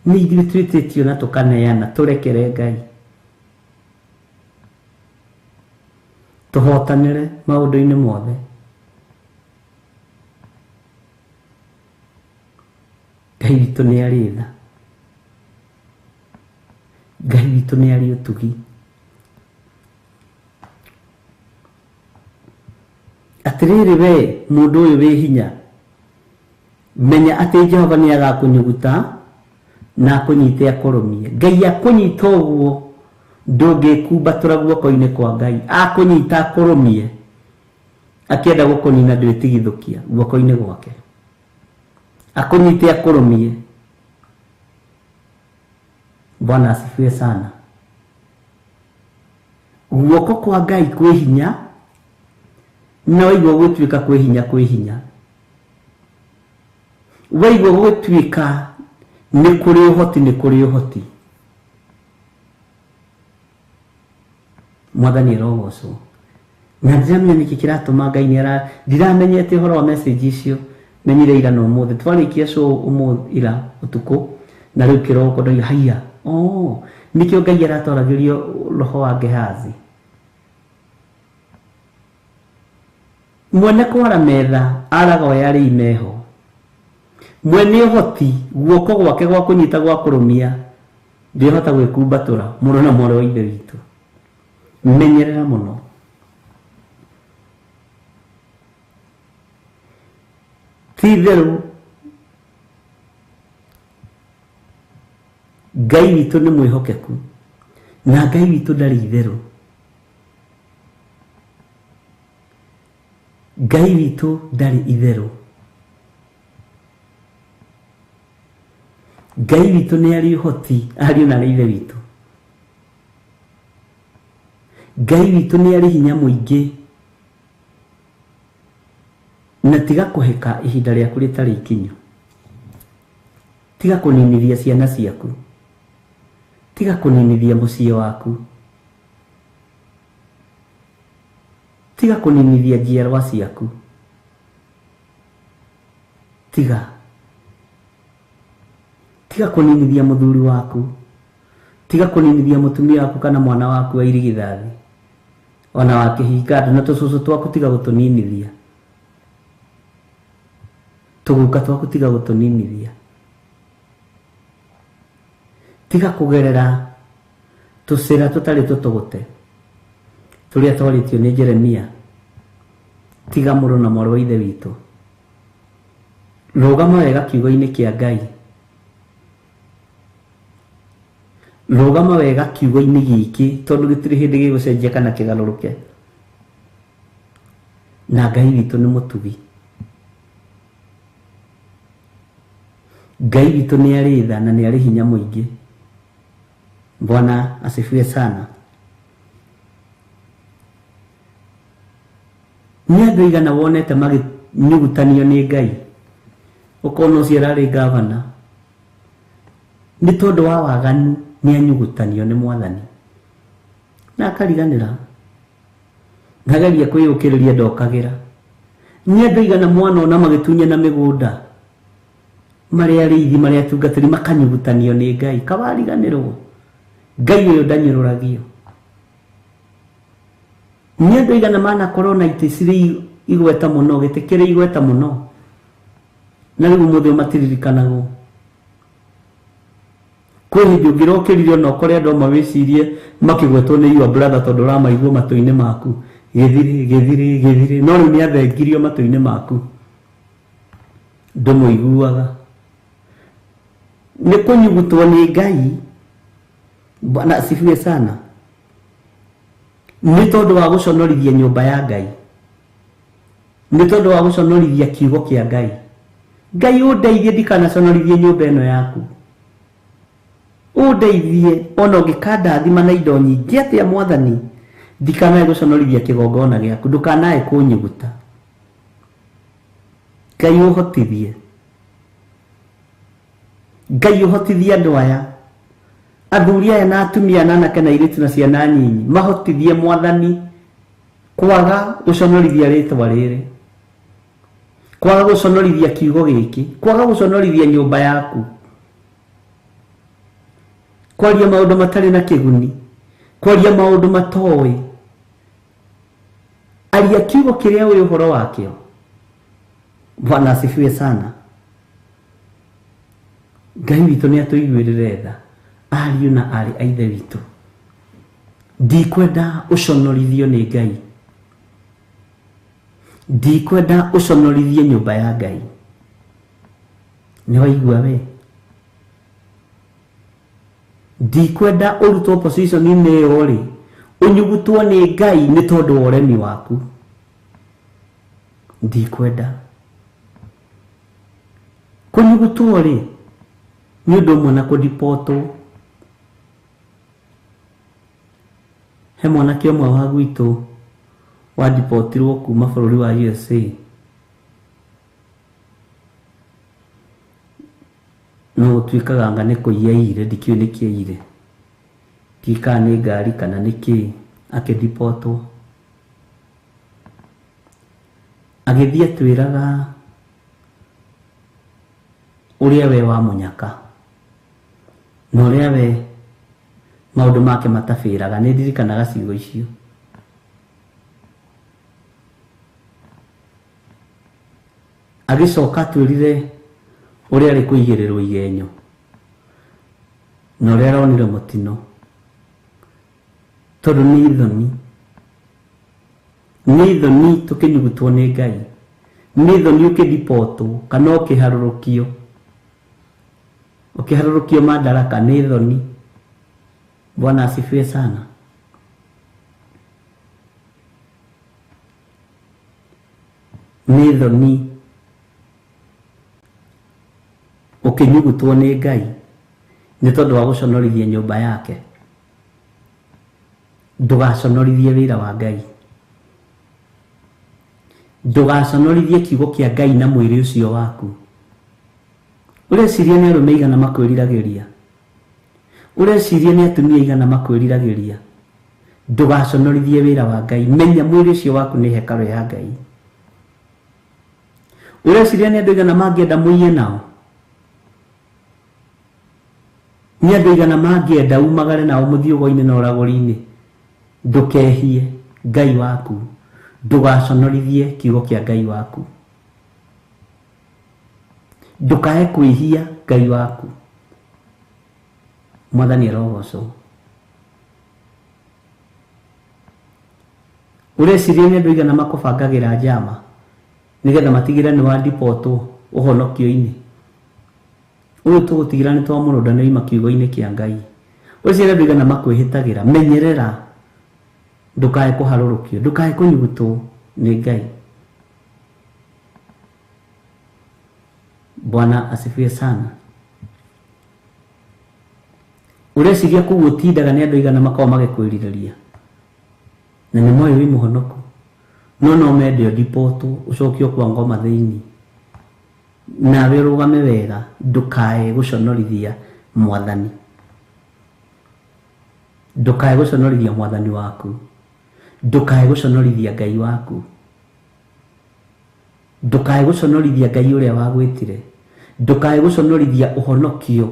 Nĩ ithuĩ twĩtĩtio na tũkaneana, tũrekere Ngai. Tũhotanĩre maũndũ-inĩ mothe. Ngai witũ nĩ arĩ tha. Ngai witũ nĩ arĩ ũtugi. Atĩrĩrĩ we mũndũ ũyũ wĩ hinya, menya atĩ Jehova nĩ agakũnyuguta na akũnyite akũrũmie. Ngai akũnyita ũguo ndũngĩkumbatũra guoko-inĩ kwa Ngai, akũnyita akũrũmie, akĩenda gũkũnina ndwĩtigithũkia guoko-inĩ gwake, akũnyite akũrũmie. Bwana asifiwe sana. Guoko kwa Ngai kwĩ hinya, na waigua gũtuĩka kwĩ hinya, kwĩ hinya. Waigua gũtuĩka nĩ kũrĩ ũhoti, nĩ kũrĩ ũhoti. Mwathani arogocwo. Na ndiramenya nĩkĩ kĩratũma Ngai nĩ ara, ndiramenyete ũhoro wa message icio, menyire ira na ũmũthĩ. Twarĩkia show ũmũthĩ ira ũtukũ, na rĩu kĩroko ndoiga haiya, oh, nĩkĩo Ngai aratwaragĩrio roho wa Gehazi. Mwene kwara metha araga oya arĩ imeho. Mwene ũhoti guoko gwake gwa kũnyita gwa kũrũmia ndĩhota gwĩkumbatũra. Mũrũ na mwarĩ wa Ithe witũ, menyerera mũno. Ti itherũ Ngai witũ nĩ mwĩhokeku, na Ngai witũ ndarĩ itherũ. Ngai witũ ndarĩ itherũ. Ngai witũ nĩ arĩ ũhoti, ariũ na arĩ Ithe witũ. Ngai witũ nĩ arĩ hinya mũingĩ, na tiga kũhĩka ihinda rĩaku rĩtarĩ ikinyu. Tiga kũninithia ciana ciaku, tiga kũninithia mũciĩ waku, tiga kũninithia njiarwa ciaku. Tiga, tiga kũninithia mũthuri waku, tiga kũninithia mũtumia waku kana mwana waku wa irigithathi, ona wa kĩhinga andũ, na tũcũcũ twaku tiga gũtũninithia, tũguka twaku tiga gũtũninithia. Tiga kũgerera tũcĩra tũtarĩ tũtũgũte tũrĩa twarĩtio nĩ Jeremia. Tiga mũrũ na mwarĩ wa Ithe witũ, rũgama wega kiugo-inĩ kĩa Ngai, rũgama wega kiugo-inĩ gĩkĩ, tondũ gĩtirĩ hĩndĩ gĩgũcenjia kana kĩgarũrũke. Na Ngai witũ nĩ mũtugi. Ngai witũ nĩ arĩ tha na nĩ arĩ hinya mũingĩ. Bwana asifiwe sana. Nĩ andũ aigana wonete magĩnyugutanio nĩ Ngai, ũkona ũcio ararĩ gavana, nĩ tondũ wa waganu nĩ anyugutanio nĩ Mwathani, na akariganĩra, ndageria kwĩyũkĩrĩria ndokagĩra. Nĩ andũ aigana mwana ona magĩtunyana mĩgũnda, marĩa arĩithi, marĩa atungatĩri, makanyugutanio nĩ Ngai, kawariganĩrwo. Ngai ũyũ ndanyũrũragio. Nĩ andũ aigana manakorwo na itĩ cirĩ igweta mũno, gĩtĩ kĩrĩ igweta mũno, na rĩu ũmũthĩ matiririkanagwo. Kwĩ hĩndĩ ũngĩrokĩrire ona ũkore andũ amwe wĩcirie makĩgwetwo nĩ your brother, tondũ ũramaigua matũ-inĩ maku, gĩthirĩ gĩthirĩ gĩthirĩ, no rĩu nĩ athengirio matũ-inĩ maku, ndũmũiguaga. Nĩ kũnyugutwo nĩ Ngai. Bwana asifiwe sana. Nĩ tondũ wa gũconorithia nyũmba ya Ngai. Nĩ tondũ wa gũconorithia kiugo kĩa Ngai. Ngai ũndeithie ndikanaconorithie nyũmba ĩno yaku. Ũndeithie ona ũngĩkandathima na indo nyingĩ atĩa Mwathani, ndikanae gũconorithia kĩgongona gĩaku, ndũkanae kũnyuguta. Ngai ũhotithie. Ngai ũhotithie andũ aya, athuri aya na atumia na anake na airĩtu na ciana nyinyi, mahotithie Mwathani kwaga gũconorithia rĩtwa rĩrĩ, kwaga gũconorithia kiugo gĩkĩ, kwaga gũconorithia nyũmba yaku, kwaria maũndũ matarĩ na kĩguni, kwaria maũndũ matoĩ. Aria kiugo kĩrĩa ũĩ ũhoro wakĩo. Bwana asifiwe sana. Ngai witũ nĩ atũiguĩrĩre tha, ariũ na aarĩ a Ithe witũ. Ndikwenda ũconorithio nĩ Ngai. Ndikwenda ũconorithie nyũmba ya Ngai. Nĩ waigua we? Ndikwenda ũrutwo position-inĩ ĩyo rĩ, ũnyugutwo nĩ Ngai nĩ tondũ wa ũremi waku. Ndikwenda. Kũnyugutwo rĩ, nĩ ũndũ ũmwe na kũndipotwo. He mwanake ũmwe wa gwitũ wandipotirwo kuma bũrũri wa USA. No gũtuĩkaga anga nĩ kũiya aiyire, ndikĩũĩ nĩkĩ aiyire. Ndiũĩ kana nĩ ngari kana nĩ kĩĩ, akĩndipotwo. Agĩthiĩ atwĩraga ũrĩa we wa mũnyaka na ũrĩa we maũndũ make matabĩraga. Nĩ ndirikanaga ciugo icio. Agĩcoka atwĩrire ũrĩa arĩ kũigĩrĩrwo igenyo na ũrĩa aronire mũtino, tondũ nĩ ithoni. Nĩ ithoni tũkĩnyugutwo nĩ Ngai. Nĩ ithoni ũkĩndipotwo kana ũkĩharũrũkio. Ũkĩharũrũkio madaraka nĩ ithoni. Bwana asifiwe sana. Nĩ ithoni ũkĩnyugutwo nĩ Ngai nĩ tondũ wa gũconorithia nyũmba yake. Ndũgaconorithie wĩra wa Ngai. Ndũgaconorithie kiugo kĩa Ngai na mwĩrĩ ũcio waku. Ũreciria nĩ arũme aigana makwĩriragĩria. Ũreciria nĩ atumia aigana makwĩriragĩria. Ndũgaconorithie wĩra wa Ngai. Menya mwĩrĩ ũcio waku nĩ hekarũ ya Ngai. Ũreciria nĩ andũ aigana mangĩenda mũiye nao. Nĩ andũ aigana mangĩenda umagare nao mũthiũgo-inĩ na ũragũri-inĩ. Ndũkehie Ngai waku. Ndũgaconorithie kiugo kĩa Ngai waku. Ndũkae kwĩhia Ngai waku. Mwathani arogocwo. Ũreciria nĩ andũ aigana makũbangagĩra njama nĩgetha matigĩre nĩ wandipotwo ũhonokio-inĩ. Ũyũ tũgũtigĩra nĩ twamũrũnda nĩ oima kiugo-inĩ kĩa Ngai. Ũreciria nĩ andũ aigana makwĩhĩtagĩra. Menyerera ndũkae kũharũrũkio, ndũkae kũnyugutwo nĩ Ngai. Bwana asifiwe sana. Ũreciria kũu ũtindaga nĩ andũ aigana makoragwo magĩkwĩrirĩria na nĩ moĩ wĩ mũhonoku, no no mende ũndipotwo ũcokio kwa ngoma thĩinĩ. Nawe ũrũgame wega, ndũkae gũconorithia Mwathani. Ndũkae gũconorithia Mwathani waku. Ndũkae gũconorithia Ngai waku. Ndũkae gũconorithia Ngai ũrĩa wagwĩtire. Ndũkae gũconorithia ũhonokio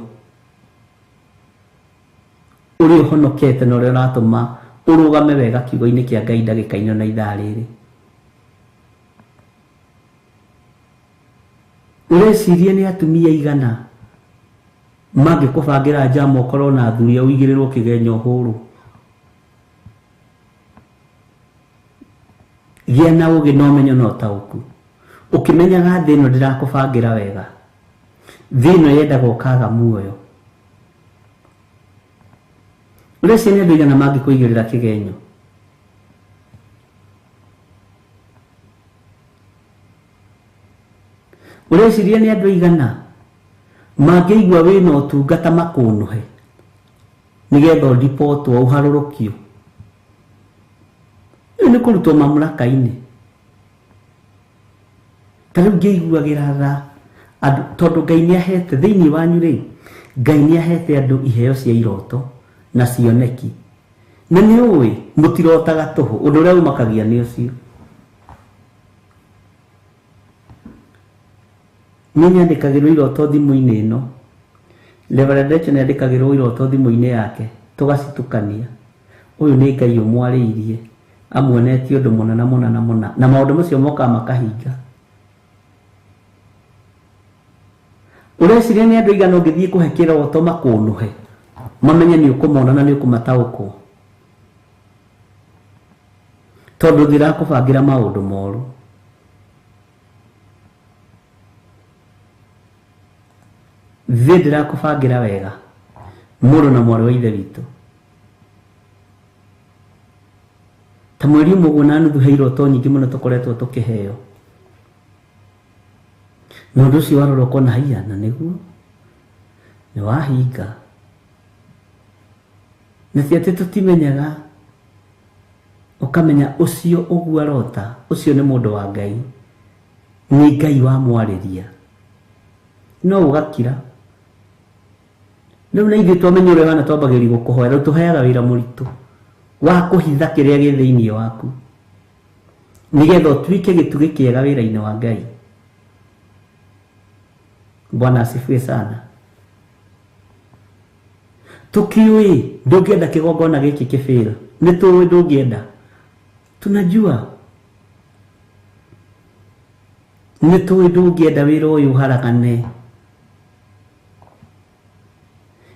ũrĩa ũhonokete na ũrĩa ũratũma ũrũgame wega kiugo-inĩ kĩa Ngai ndagĩka-inĩ na ithaa rĩrĩ. Ũreciria nĩ atumia aigana mangĩkũbangĩra njama ũkorwo na athuri ũigĩrĩrwo kĩgenyo ũhũrwo. Gĩa na ũgĩ na ũmenyo na ũtaũku. Ũkĩmenyaga thĩ ĩno ndĩrakũbangĩra wega. Thĩ ĩno yendaga ũkaga muoyo. Ũreciria nĩ andũ aigana mangĩkũigĩrĩra kĩgenyo? Ũreciria nĩ andũ aigana mangĩigua wĩna ũtungata makũnũhe nĩgetha ũribotwo ũharũrũkio? Rĩu nĩ kũrutwo mamlaka-inĩ. Ta rĩu ngĩiguagĩra tha andũ, tondũ Ngai nĩ ahete thĩinĩ wanyu rĩ, Ngai nĩ ahete andũ iheo cia iroto na cioneki. Na nĩ ũĩ mũtirotaga tũhũ, ũndũ ũrĩa ũmakagia nĩ ũcio. Niĩ nyandĩkagĩrwo iroto thimũ-inĩ ĩno. Reverend Rachel nĩandĩkagĩrwo iroto thimũ-inĩ yake, tũgacitukania. Ũyũ nĩ Ngai ũmwarĩirie, amuonetie ũndũ mũna na mũna na mũna, na maũndũ macio mokaga makahinga. Ũreciria nĩ andũ aigana ũngĩthiĩ kũhe kĩroto makũnũhe, mamenye nĩ ũkũmona na nĩ ũkũmataũkwo, tondũ ndĩrakũbangĩra maũndũ moru. Thĩ ndĩrakũbangĩra wega, mũrũ na mwarĩ wa ithe witũ. Ta mweri ũmwe ũguo na nuthu he iroto nyingĩ mũno tũkoretwo tũkĩheo. Na ũndũ ũcio warora ũkona haiya, na nĩguo nĩ wahinga. Na ti atĩ tũtimenyaga, ũkamenya ũcio ũguo arota, ũcio nĩ mũndũ wa Ngai, nĩ Ngai wamwarĩria. No ũgakira. Rĩu na ithuĩ twamenya ũrĩa ũhana twambagĩrĩria gũkũhoera, rĩu tũheaga wĩra mũritũ wa kũhitha kĩrĩa gĩ thĩinĩ waku, nĩgetha ũtuĩke gĩtugĩ kĩega wĩra-inĩ wa Ngai. Bwana asifiwe sana. Tũkĩũĩ ndũngĩenda kĩgongona gĩkĩ kĩbĩra, nĩ tũĩ ndũngĩenda, tunajua nĩ tũĩ ndũngĩenda wĩra ũyũ ũharagane,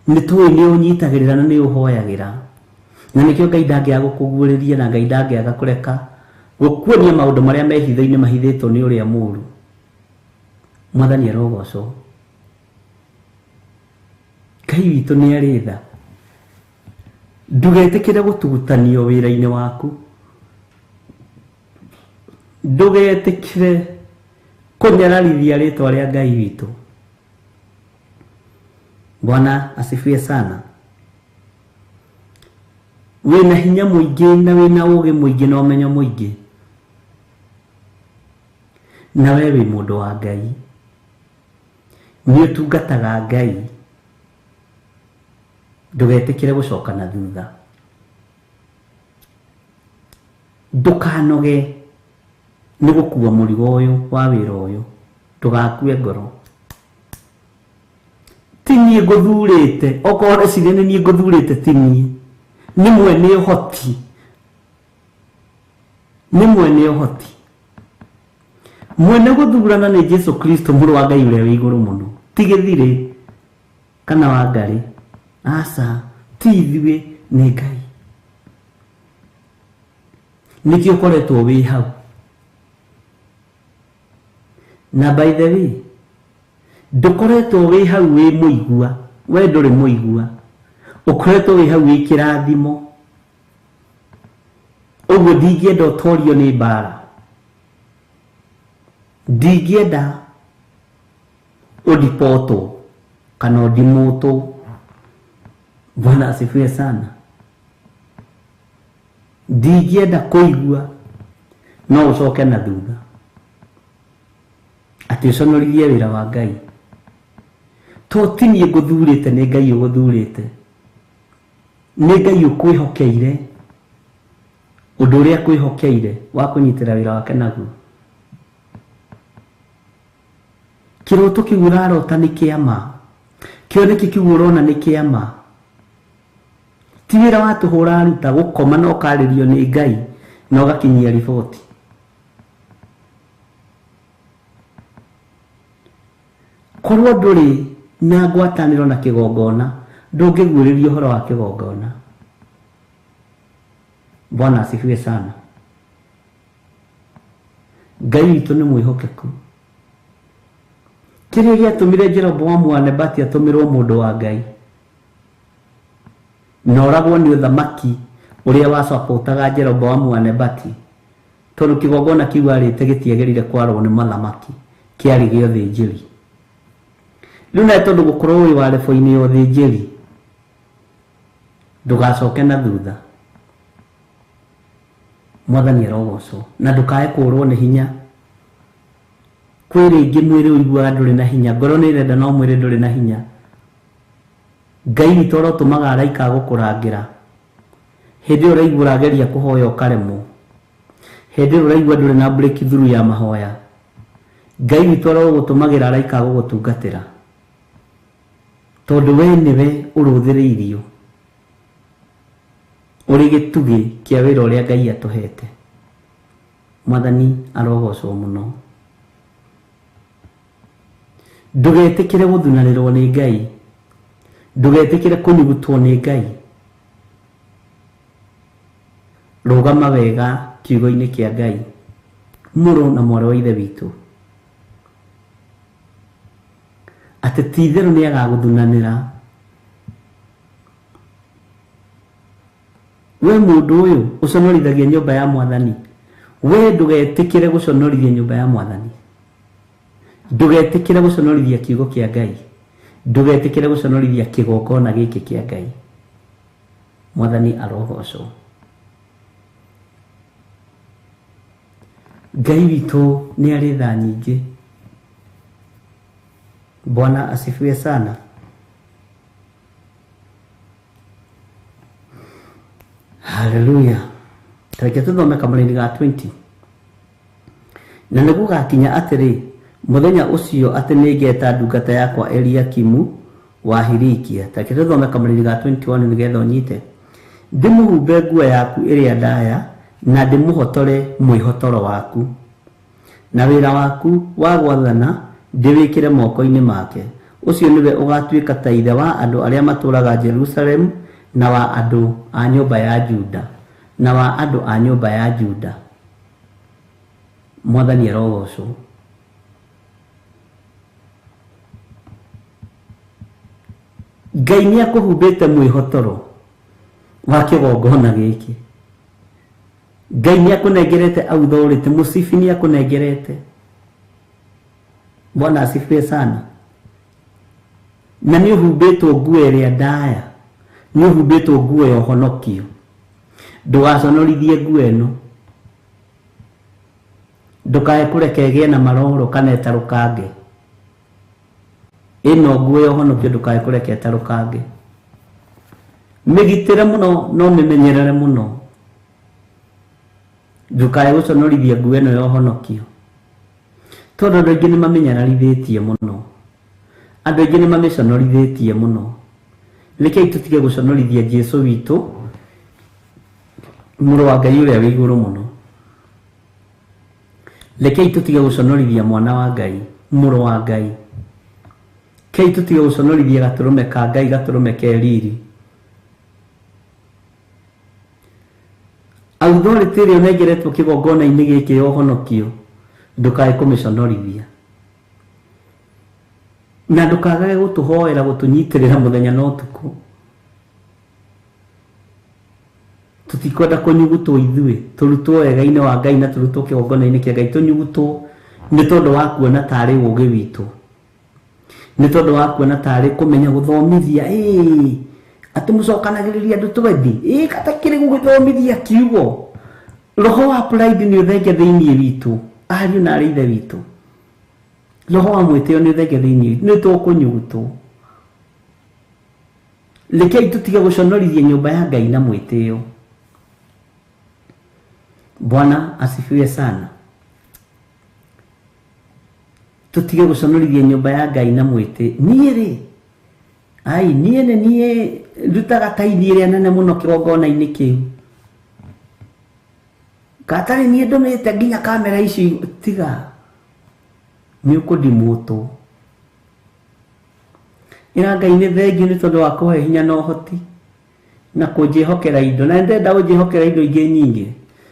nĩ tũĩ nĩ ũnyitagĩrĩra na nĩ ũhoyagĩra, na nĩkĩo Ngai ndangĩaga gũkũguũrĩria na Ngai ndangĩaga kũreka gũkuonia maũndũ marĩa me hitho-inĩ mahithĩtwo nĩ ũrĩa mũũru. Mwathani arogocwo. Ngai witũ nĩ arĩ tha. Ndũgetĩkĩre gũtugutanio wĩra-inĩ waku, ndũgetĩkĩre kũnyararithia rĩtwa rĩa Ngai witũ. Bwana asifiwe sana. Wĩna hinya mũingĩ na wĩna ũũgĩ mũingĩ na ũmenyo mũingĩ, na we wĩ mũndũ wa Ngai, nĩ ũtungataga Ngai, ndũgetĩkĩre gũcoka na thutha. Ndũkanoge nĩ gũkua mũrigo ũyũ wa wĩra ũyũ, ndũgakue ngoro. Ti niĩ ngũthurĩte, okorwo ũreciria nĩ niĩ ngũthurĩte, ti niĩ, nĩ mwene ũhoti, nĩ mwene ũhoti. Mwene gũthurana nĩ Jesu Kristo, mũrũ wa Ngai ũrĩa wĩ igũrũ mũno, ti gĩthirĩ kana wa ngarĩ, aca, ti ithuĩ, nĩ Ngai. Nĩkĩo ũkoretwo wĩ hau. Na by the way, ndũkoretwo wĩ hau wĩ mũigua, we ndũrĩ mũigua, ũkoretwo wĩ hau wĩ kĩrathimo. Ũguo ndingĩenda ũtorio nĩ mbara, ndingĩenda ũndipotwo kana ũndimũtwo. Bwana asifiwe sana. Ndingĩenda kũigua no ũcoke na thutha atĩ ũconorithie wĩra wa Ngai. To ti niĩ ngũthurĩte, nĩ Ngai ũgũthurĩte, nĩ Ngai ũkwĩhokeire ũndũ ũrĩa akwĩhokeire wa kũnyitĩra wĩra wake naguo. Kĩroto kĩu ũrarota nĩ kĩa ma, kĩoneki kĩu ũrona nĩ kĩa ma. Ti wĩra wa tũhũ ũraruta, gũkoma na ũkarĩrio nĩ Ngai na ũgakinyia riboti. Korwo ndũrĩ na ngwatanĩro na kĩgongona, ndũngĩguũrĩrio ũhoro wa kĩgongona. Bwana asifiwe sana. Ngai witũ nĩ mwĩhokeku. Kĩrĩa gĩatũmire Jeroboamu wa Nebati atũmĩrwo mũndũ wa Ngai na oragwo nĩ ũthamaki ũrĩa wacapotaga Jeroboamu wa Nebati, tondũ kĩgongona kĩu arĩte gĩtiagĩrĩire kwarwo nĩ mathamaki, kĩarĩ gĩa ũthĩnjĩri. Rĩu nawe tondũ gũkorwo wĩ wa rebo-inĩ ya ũthĩnjĩri, ndũgacoke na thutha. Mwathani arogocwo, na ndũkae kũrwo nĩ hinya. Kwĩ rĩngĩ mwĩrĩ ũiguaga ndũrĩ na hinya, ngoro nĩ ĩrenda no mwĩrĩ ndũrĩ na hinya. Ngai witũ arotũmaga araika a gũkũrangĩra. Hĩndĩ ĩyo ũraigua ũrageria kũhoya ũkaremwo, hĩndĩ ĩyo ũraigua ndũrĩ na breakthrough ya mahoya, Ngai witũ arogũtũmagĩra araika a gũgũtungatĩra, tondũ we nĩwe ũrũthĩrĩirio ũrĩ gĩtugĩ kĩa wĩra ũrĩa Ngai atũhete. Mwathani arogocwo mũno. Ndũgetĩkĩre gũthunanĩrwo nĩ Ngai, ndũgetĩkĩre kũnyugutwo nĩ Ngai. Rũgama wega kiugo-inĩ kĩa Ngai, mũrũ na mwarĩ wa Ithe witũ, atĩ ti itherũ nĩ agagũthunanĩra. We mũndũ ũyũ ũconorithagia nyũmba ya Mwathani, we ndũgetĩkĩre gũconorithia nyũmba ya Mwathani, ndũgetĩkĩre gũconorithia kiugo kĩa Ngai, ndũgetĩkĩre gũconorithia kĩgongona gĩkĩ kĩa Ngai. Mwathani arogocwo. Ngai witũ nĩ arĩ tha nyingĩ. Bwana asifiwe sana. Haleluya. Tareke tũthome kamũraini ga 20. Na nĩ gũgakinya atĩrĩ, mũthenya ũcio atĩ nĩngeta ndungata yakwa Eliakimu wa Hilikia. Tareke tũthome kamũraini ga 21 nĩgetha ũnyite. Ndĩmũhumbe nguo yaku ĩrĩa ndaya, na ndĩmũhotore mwĩhotoro waku, na wĩra waku wa gwathana ndĩwĩkĩre moko-inĩ make. Ũcio nĩwe ũgatuĩka ta ithe wa andũ arĩa matũũraga Jerusalemu, na wa andũ a nyũmba ya Juda, na wa andũ a nyũmba ya Juda. Mwathani arogocwo. Ngai nĩ akũhumbĩte mwĩhotoro wa kĩgongona gĩkĩ. Ngai nĩ akũnengerete authority, mũcibi nĩ akũnengerete. Bwana asifiwe sana. Na nĩ ũhumbĩtwo nguo ĩrĩa ndaya, nĩ ũhumbĩtwo nguo ya ũhonokio. Ndũgaconorithie nguo ĩno, ndũkae kũreka ĩgĩe na maroro kana ĩtarũkange. Ĩno nguo ya ũhonokio ndũkae kũreka ĩtarũkange. Mĩgitĩre mũno no mĩmenyerere mũno, ndũkae gũconorithia nguo ĩno ya ũhonokio, tondũ andũ aingĩ nĩ mamĩnyararithĩtie mũno, andũ aingĩ nĩ mamĩconorithĩtie mũno. Rekei tũtige gũconorithia Jesu witũ, mũrũ wa Ngai ũrĩa wĩ igũrũ mũno. Rekei tũtige gũconorithia mwana wa Ngai, mũrũ wa Ngai. Rekei tũtige gũconorithia gatũrũme ka Ngai, gatũrũme ke riri. Authority ĩrĩa ũnengeretwo kĩgongona-inĩ gĩkĩ ya ũhonokio, ndũkae kũmĩconorithia, na ndũkagage gũtũhoera gũtũnyitĩrĩra mũthenya na ũtukũ. Tũtikwenda kũnyugutwo ithuĩ, tũrutwo wega-inĩ wa Ngai na tũrutwo kĩgongona-inĩ kĩa Ngai, tũnyugutwo nĩ tondũ wa kuona tarĩ ũũgĩ witũ, nĩ tondũ wa kuona tarĩ kũmenya gũthomithia. Atĩ mũcokanagĩrĩria andũ twendi, katakĩrĩ gũgĩthomithia kiugo. Roho wa pride nĩ ũthenge thĩinĩ witũ, ariũ na arĩ ithe witũ. Roho wa mwĩtĩo nĩ ũthenge thĩinĩ witũ, nĩ tũkũnyugutwo. Rekei tũtige gũconorithia nyũmba ya Ngai na mwĩtĩo. Bwana asifiwe sana. Tũtige gũconorithia nyũmba ya Ngai na mwĩtĩ. Niĩ rĩ, ai niĩ nĩ niĩ ndutaga taithi ĩrĩa nene mũno kĩgongona-inĩ kĩu, katarĩ niĩ ndũmĩte nginya kamera ici. Tiga, nĩ ũkũndimũtwo. Ĩra Ngai nĩ thengiũ nĩ tondũ wa kũhe hinya na ũhoti na kũnjĩhokera indo, na ndenda ũnjĩhokera indo ingĩ nyingĩ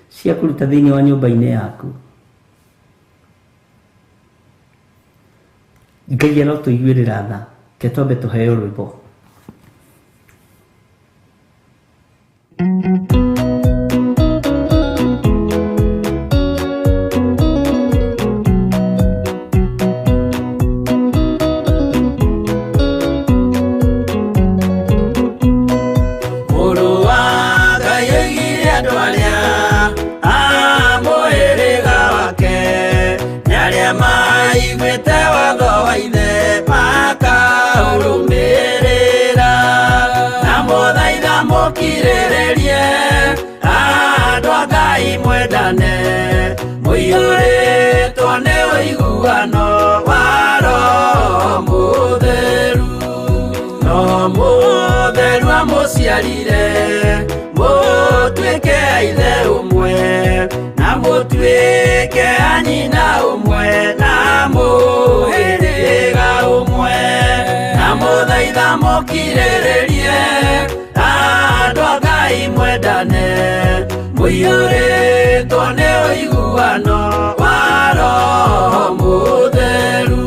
cia kũruta thĩinĩ wa nyũmba-inĩ yaku. Ngai arotũiguĩrĩra tha. Ke twambe tũheo rwĩmbo. Mũrũ wa Ngai oigire andũ arĩa a mũhĩrĩga wake nĩ arĩa maiguĩte watho wa ithe makaũrũmĩrĩra. Na mũthaitha mũkirĩrĩrie andũ a Ngai mwendane, mũiyũrĩtwo nĩ ũiguano wa Roho Mũtheru. No mũtheru amũciarire mũtuĩke a ithe ũmwe, na mũtuĩke a nyina ũmwe, na mũhĩrĩga ũmwe. Na mũthaitha mũkirĩrĩrie andũ a Ngai mwendane, mũiyũrĩtwo nĩ ũiguano wa Roho Mũtheru.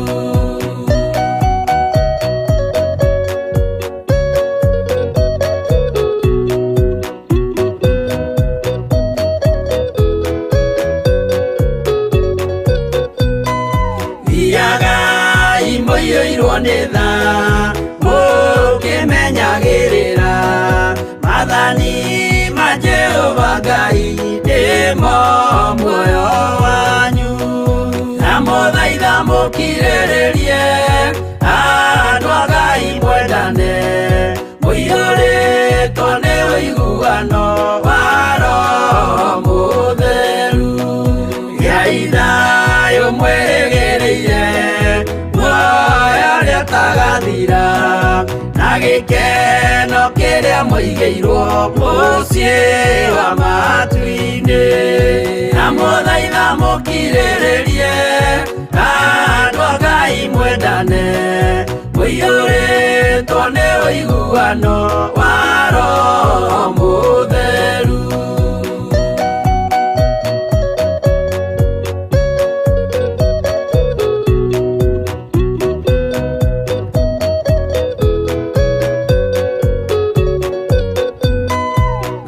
Thiagai mũiyũirwo nĩ tha, mũkĩmenyagĩrĩra maathani ma Jehova Ngai nĩmo muoyo wanyu. Na mũthaitha mũkirĩrĩrie andũ a Ngai mwendane, mũiyũrĩtwo nĩ ũiguano wa Roho Mũtheru. Gĩai thayũ mwĩrĩgĩrĩire muoyo ũrĩa ũtagathira, na gĩkeno kĩrĩa mũigĩirwo mũciĩ wa matu-inĩ. Na mũthaitha mũkirĩrĩrie andũ a Ngai mwendane, mũiyũrĩtwo nĩ ũiguano wa Roho Mũtheru.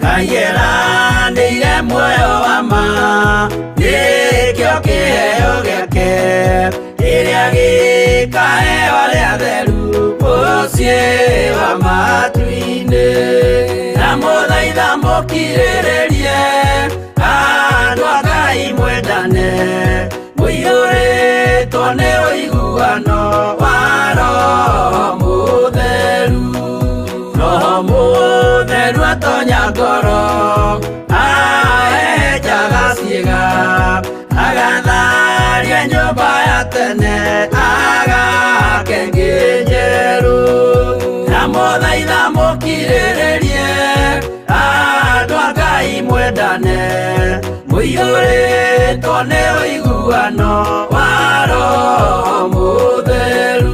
Ngai eranĩire muoyo wa ma, nĩkĩo kĩheo gĩake kĩrĩa gĩkaheo arĩa atheru mũciĩ wa matu-inĩ. Na mũthaitha mũkirĩrĩrie andũ a Ngai mwendane, mũiyũrĩtwo nĩ ũiguano wa Roho Mũtheru. Roho Mũtheru atonya ngoro, ahehenjaga ciĩga, agatharia nyũmba ya tene, agake ĩngĩ njerũ. Na mũthaitha mũkirĩrĩrie andũ a Ngai mwendane, mũiyũrĩtwo nĩ ũiguano wa Roho Mũtheru.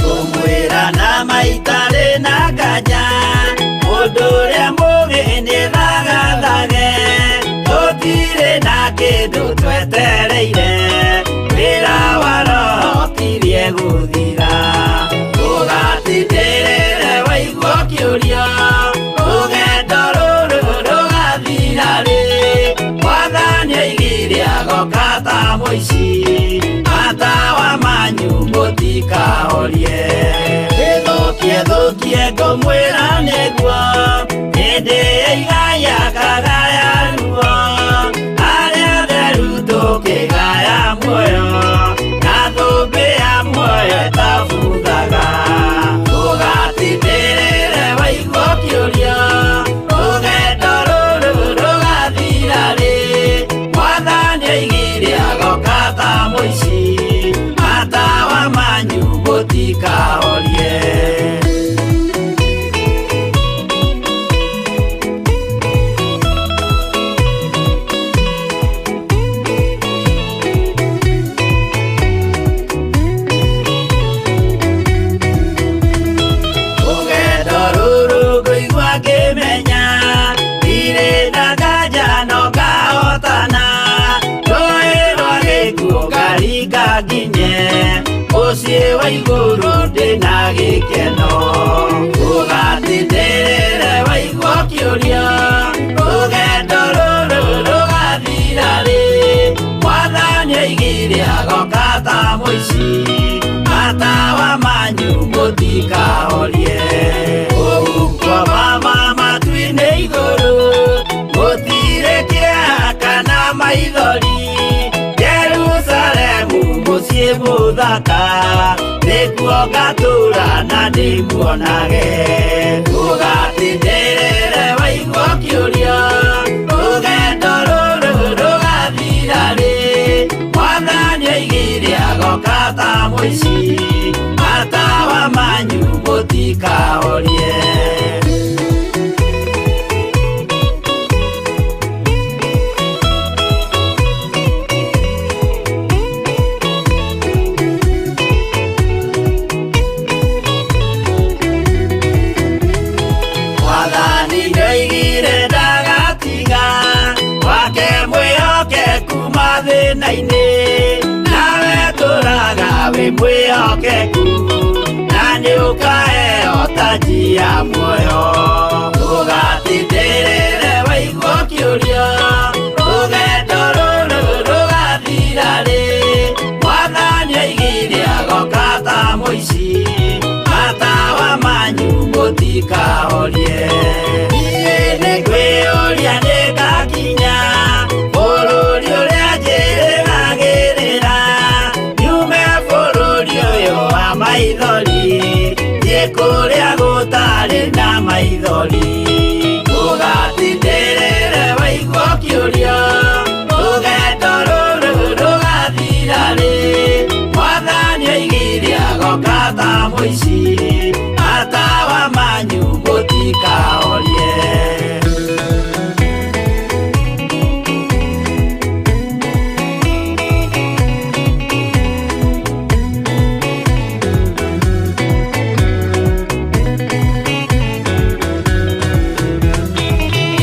Ngũmwĩra na maitarĩ na nganja, mũndũ ũrĩa mũũgĩ nĩ thagathage, tũtirĩ na kĩndũ twetereire, wĩra wa Roho ũkirie gũthira. Ũgatindĩrĩre waigua ũkĩũria, rũgendo rũrũ rũgathira rĩ? Mwathani oigire agoka ta mũici, matawa manyu mũtikahorie. Ĩthũkie thũkie ngũmwĩra nĩguo, hĩndĩ ĩigaya kagaya ruo, arĩa atheru tũkĩgaya muoyo, na thũmbĩ ya muoyo ĩtabuthaga. Ũgatindĩrĩre waigua ũkĩũria, rũgendo rũrũ rũgathira rĩ? Mwathani oigire agoka ta mũici. wa igũrũ ndĩna gĩkeno ũgatindĩrĩre waigua kĩũria rũgendo rũrũ rũgathira rĩ mwathani aigire agoka ta mũici matawa manyu mũtikahorie ũguo mama matu-inĩ igũrũ gũtirĩ kĩeha kana maithori Jerusalemu mũciĩ mũthaka nĩkuo ngatũũra na ndĩmuonage ũgatindĩrĩre waigua kĩũria rũgendo rũrũ rũgathira rĩ mwathani aigire agoka ta mũici matawa manyu mũtikahorie. Mwathani nĩoigire ndagatiga wake mwĩhokeku mathĩna-inĩ nawe tũraga wĩ mwĩhokeku na nĩũkaheo taji ya muoyo ũgatindĩrĩre waigua kĩũria rũgendo rũrũ rũgathira rĩ mwathani aigire agoka ta mũici matawa manyu mũtikahorie niĩ nĩngwĩyũria nĩngakinya bũrũri ũrĩa njĩrĩgagĩrĩra nyume bũrũri ũyũ wa maithori thiĩ kũrĩa gũtarĩ na maithori ũgatindĩrĩre waigua kĩũria rũgendo rũrũ rũgathira rĩ mwathani aigire agoka ta mũici matawa manyu mũtikahorie.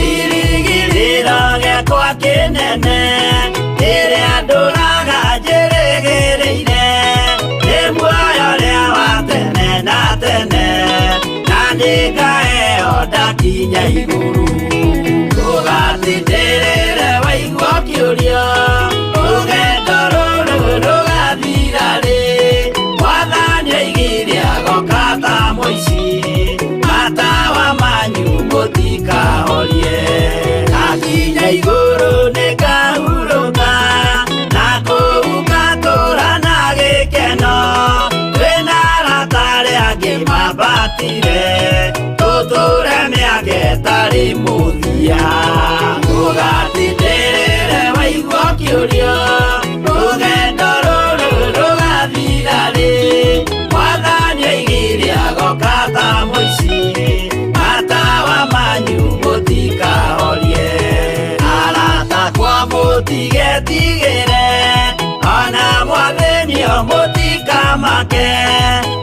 Kĩrĩgĩrĩro gĩakwa kĩnene kĩrĩa ndũraga njĩrĩgĩrĩire nĩ muoyo ũrĩa wa tene na tene na nĩngaheo ndakinya igũrũ ũgatindĩrĩre waigua kĩũria rũgendo rũrũ rũgathira rĩ mwathani aigire agoka ta mũici matawa manyu mũtikahorie ndakinya igũrũ nĩngahurũka na kũu ngatũũra na gĩkeno twĩna arata arĩa angĩ mambatire tũtũũre mĩaka ĩtarĩ mũthia ũgatindĩrĩre waigua kĩũria rũgendo rũrũ rũgathira rĩ mwathani aigire agoka ta mũici matawa manyu mũtikahorie arata kwa mũtigetigĩre ona mwathĩnio mũtikamake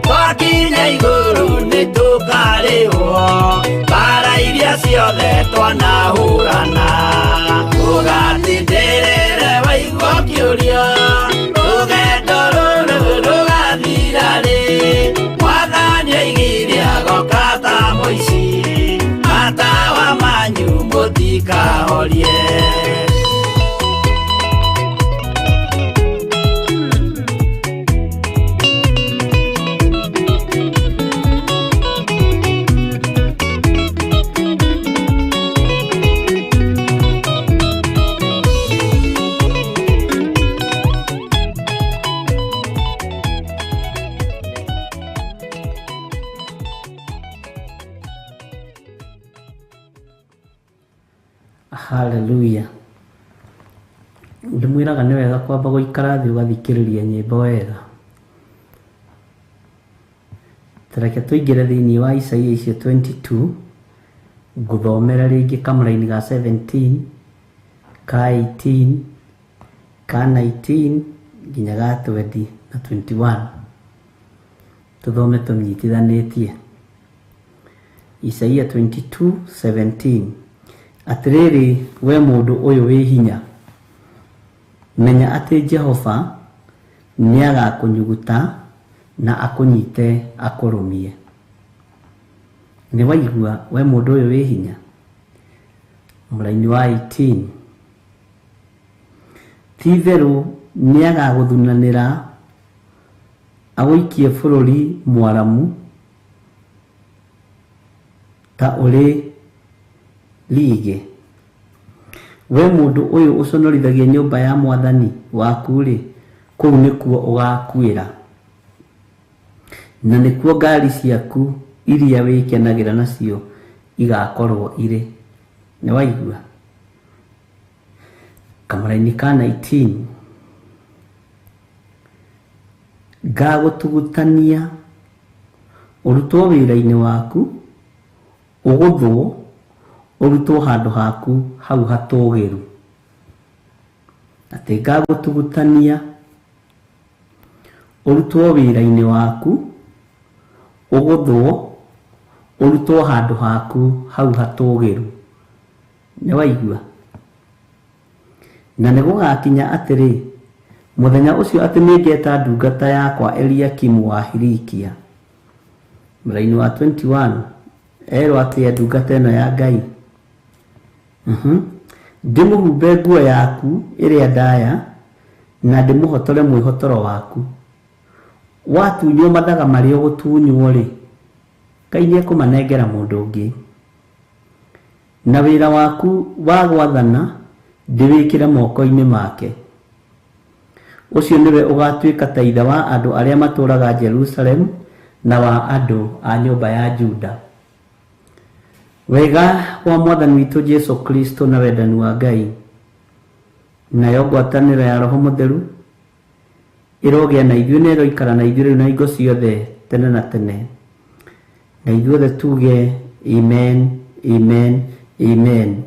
twakinya igũrũ nĩtũkarĩhwo mbara iria ciothe twanahũrana ũgatindĩrĩre waigua kĩũria rũgendo rũrũ rũgathira rĩ mwathani aigire agoka ta mũici matawa manyu mũtikahorie. Hallelujah. Ndimwiraga nĩ wega kwamba gũikara thĩ ũgathikĩrĩria nyĩmbo wega. Tareke tũingĩre thĩinĩ wa Isaia icio 22 ngũthomera rĩngĩ kamũraini ga 17 ka 18 ka 19 nginya ga 20 na 21 tũthome tũnyitithanĩtie. Isaia 22:17 Atĩrĩrĩ we mũndũ ũyũ wĩ hinya, menya atĩ Jehova nĩagakũnyuguta Na akũnyite akũrũmie. Nĩ waigua we mũndũ ũyũ wĩ hinya? Mũraini wa 18, ti itherũ nĩagagũthunanĩra agũikie bũrũri mwaramu ta ũrĩ rigĩ. We mũndũ ũyũ ũconorithagia nyũmba ya mwathani waku-rĩ, kũu nĩkuo ũgakuĩra, na nĩkuo ngari ciaku iria wĩkenagĩra nacio igakorwo irĩ. Nĩ waigua? Kamũraini ka 19, ngagũtugutania ũrutwo wĩra-inĩ waku, ũgũthwo ũrutwo handũ haku hau hatũgĩru. Atĩ ngagũtugutania ũrutwo wĩra-inĩ waku, ũgũthwo ũrutwo handũ haku hau hatũgĩru. Nĩ waigua? Na nĩ gũgakinya atĩrĩ, mũthenya ũcio atĩ nĩngeta ndungata yakwa Eliakimu wa Hilikia. Mũraini wa 21, erwo atĩa ndungata ĩno ya Ngai? Ndĩmũhumbe nguo yaku ĩrĩa ndaya, na ndĩmũhotore mwĩhotoro waku. Watunywo mathaga marĩa ũgũtunywo rĩ, Ngai nĩekũmanengera mũndũ ũngĩ. Na wĩra waku wa gwathana ndĩwĩkĩre moko-inĩ make. Ũcio nĩwe ũgatuĩka ta ithe wa andũ arĩa matũũraga Jerusalemu na wa andũ a nyũmba ya Juda. Wega wa Mwathani witũ Jesu Kristo na wendani wa Ngai nayo ngwatanĩro ya Roho Mũtheru ĩrogĩa na ithuĩ na ĩroikara na ithuĩ rĩu na hingo ciothe tene na tene. Na ithuothe tuge amen, amen, amen.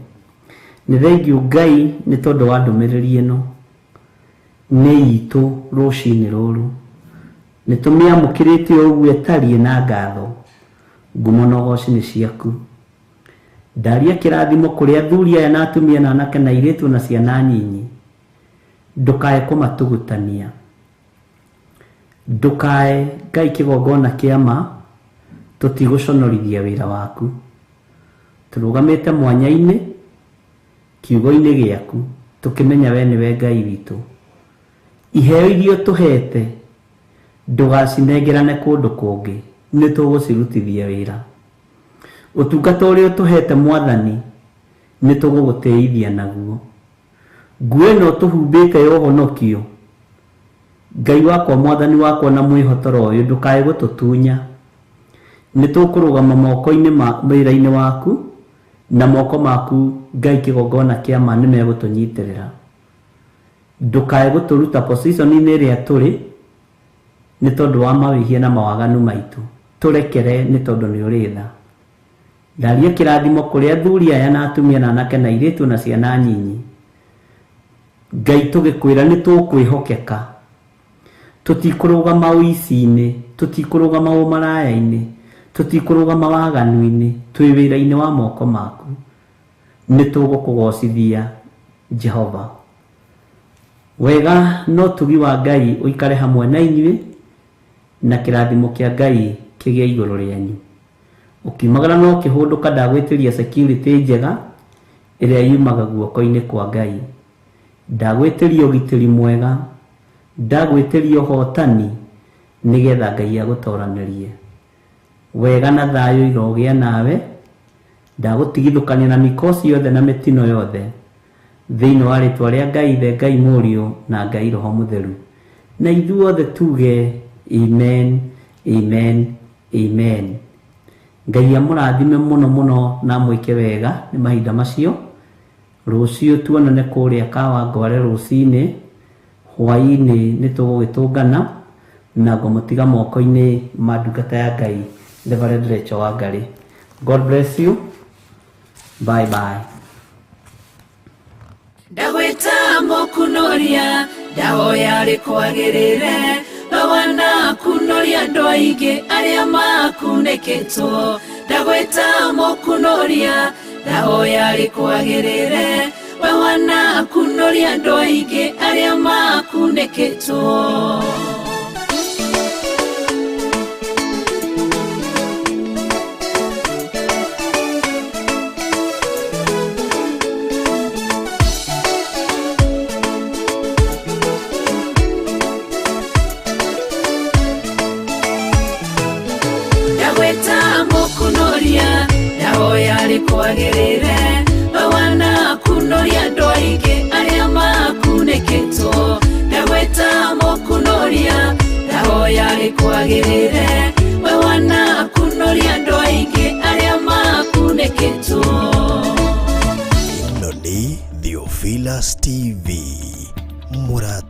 Nĩ thengiũ Ngai nĩ tondũ wa ndũmĩrĩri ĩno nĩ itũ rũcinĩ rũrũ. Nĩ tũmĩamũkĩrĩte o ũguo ĩtariĩ na ngatho. Ngumo na ũgoci nĩ ciaku. Ndaria kĩrathimo kũrĩ athuri aya na atumia na anake na airĩtu na ciana nyinyi. Ndũkae kũmatugutania. Ndũkae Ngai kĩgongona kĩa ma, tũtigũconorithia wĩra waku. Tũrũgamĩte mwanya-inĩ kiugo-inĩ gĩaku, tũkĩmenya we nĩwe Ngai witũ. Iheo iria ũtũhete ndũgacinengerane kũndũ kũngĩ, nĩ tũgũcirutithia wĩra. Ũtungata ũrĩa ũtũhete Mwathani nĩ tũgũgũtĩithia naguo. Nguo ĩno ũtũhumbĩte ya ũhonokio, Ngai wakwa, Mwathani wakwa na mwĩhotoro ũyũ, ndũkae gũtũtunya. Nĩ tũkũrũgama moko-inĩ ma wĩra-inĩ waku, na moko maku Ngai kĩgongona kĩa ma nĩ megũtũnyitĩrĩra. Ndũkae gũtũruta position-inĩ ĩrĩa tũrĩ nĩ tondũ wa mawĩhia na mawaganu maitũ. Tũrekere nĩ tondũ nĩ ũrĩ tha. Ndaria kĩrathimo kũrĩ athuri aya na atumia na anake na airĩtu na ciana nyinyi. Ngai tũgĩkwĩra nĩ tũkwĩhokeka. Tũtikũrũgama ũici-inĩ, tũtikũrũgama ũmaraya-inĩ, tũtikũrũgama waganu-inĩ, twĩ wĩra-inĩ wa moko maku. Nĩ tũgũkũgocithia Jehova. Wega na ũtugi wa Ngai ũikare hamwe na inyuĩ, na kĩrathimo kĩa Ngai kĩgĩe igũrũ rĩanyu. Ũkiumagara na ũkĩhũndũka, ndagwĩtĩria security njega ĩrĩa yumaga guoko-inĩ kwa Ngai. Ndagwĩtĩria ũgitĩri mwega, ndagwĩtĩria ũhotani nĩgetha Ngai agũtoranĩrie. Wega na thayũ irogĩa nawe, ndagũtigithũkania na mikosi yothe na mĩtino yothe thĩinĩ wa rĩtwa rĩa Ngai Ithe, Ngai Mũriũ na Ngai Roho Mũtheru. Na ithuothe tuge amen, amen, amen. Ngai amũrathime mũno mũno na amwĩke wega nĩ mahinda macio. Rũciũ tuonane kũrĩa Kawangware rũcinĩ, hwaĩ-inĩ nĩ tũgũgĩtũngana na ngũmũtiga moko-inĩ ma ndungata ya Ngai Reverend Rachel Wangari. God bless you. Bye bye. Ndagwĩta mũkunoria, ndahoya rĩkwagĩrĩre, we wanakunoria andũ aingĩ arĩa makunĩkĩtwo. Ndagwĩta mũkunoria, ndahoya rĩkwagĩrĩre, we wanakunoria andũ aingĩ arĩa makunĩkĩtwo. rĩkwagĩrĩre. We wanakunoria andũ aingĩ arĩa makunĩkĩtwo, ndagwĩta mũkunoria, ndahoya rĩkwagĩrĩre. We wanakunoria andũ aingĩ arĩa makunĩkĩtwo. Ĩno nĩ Theophilus TV, mũrata.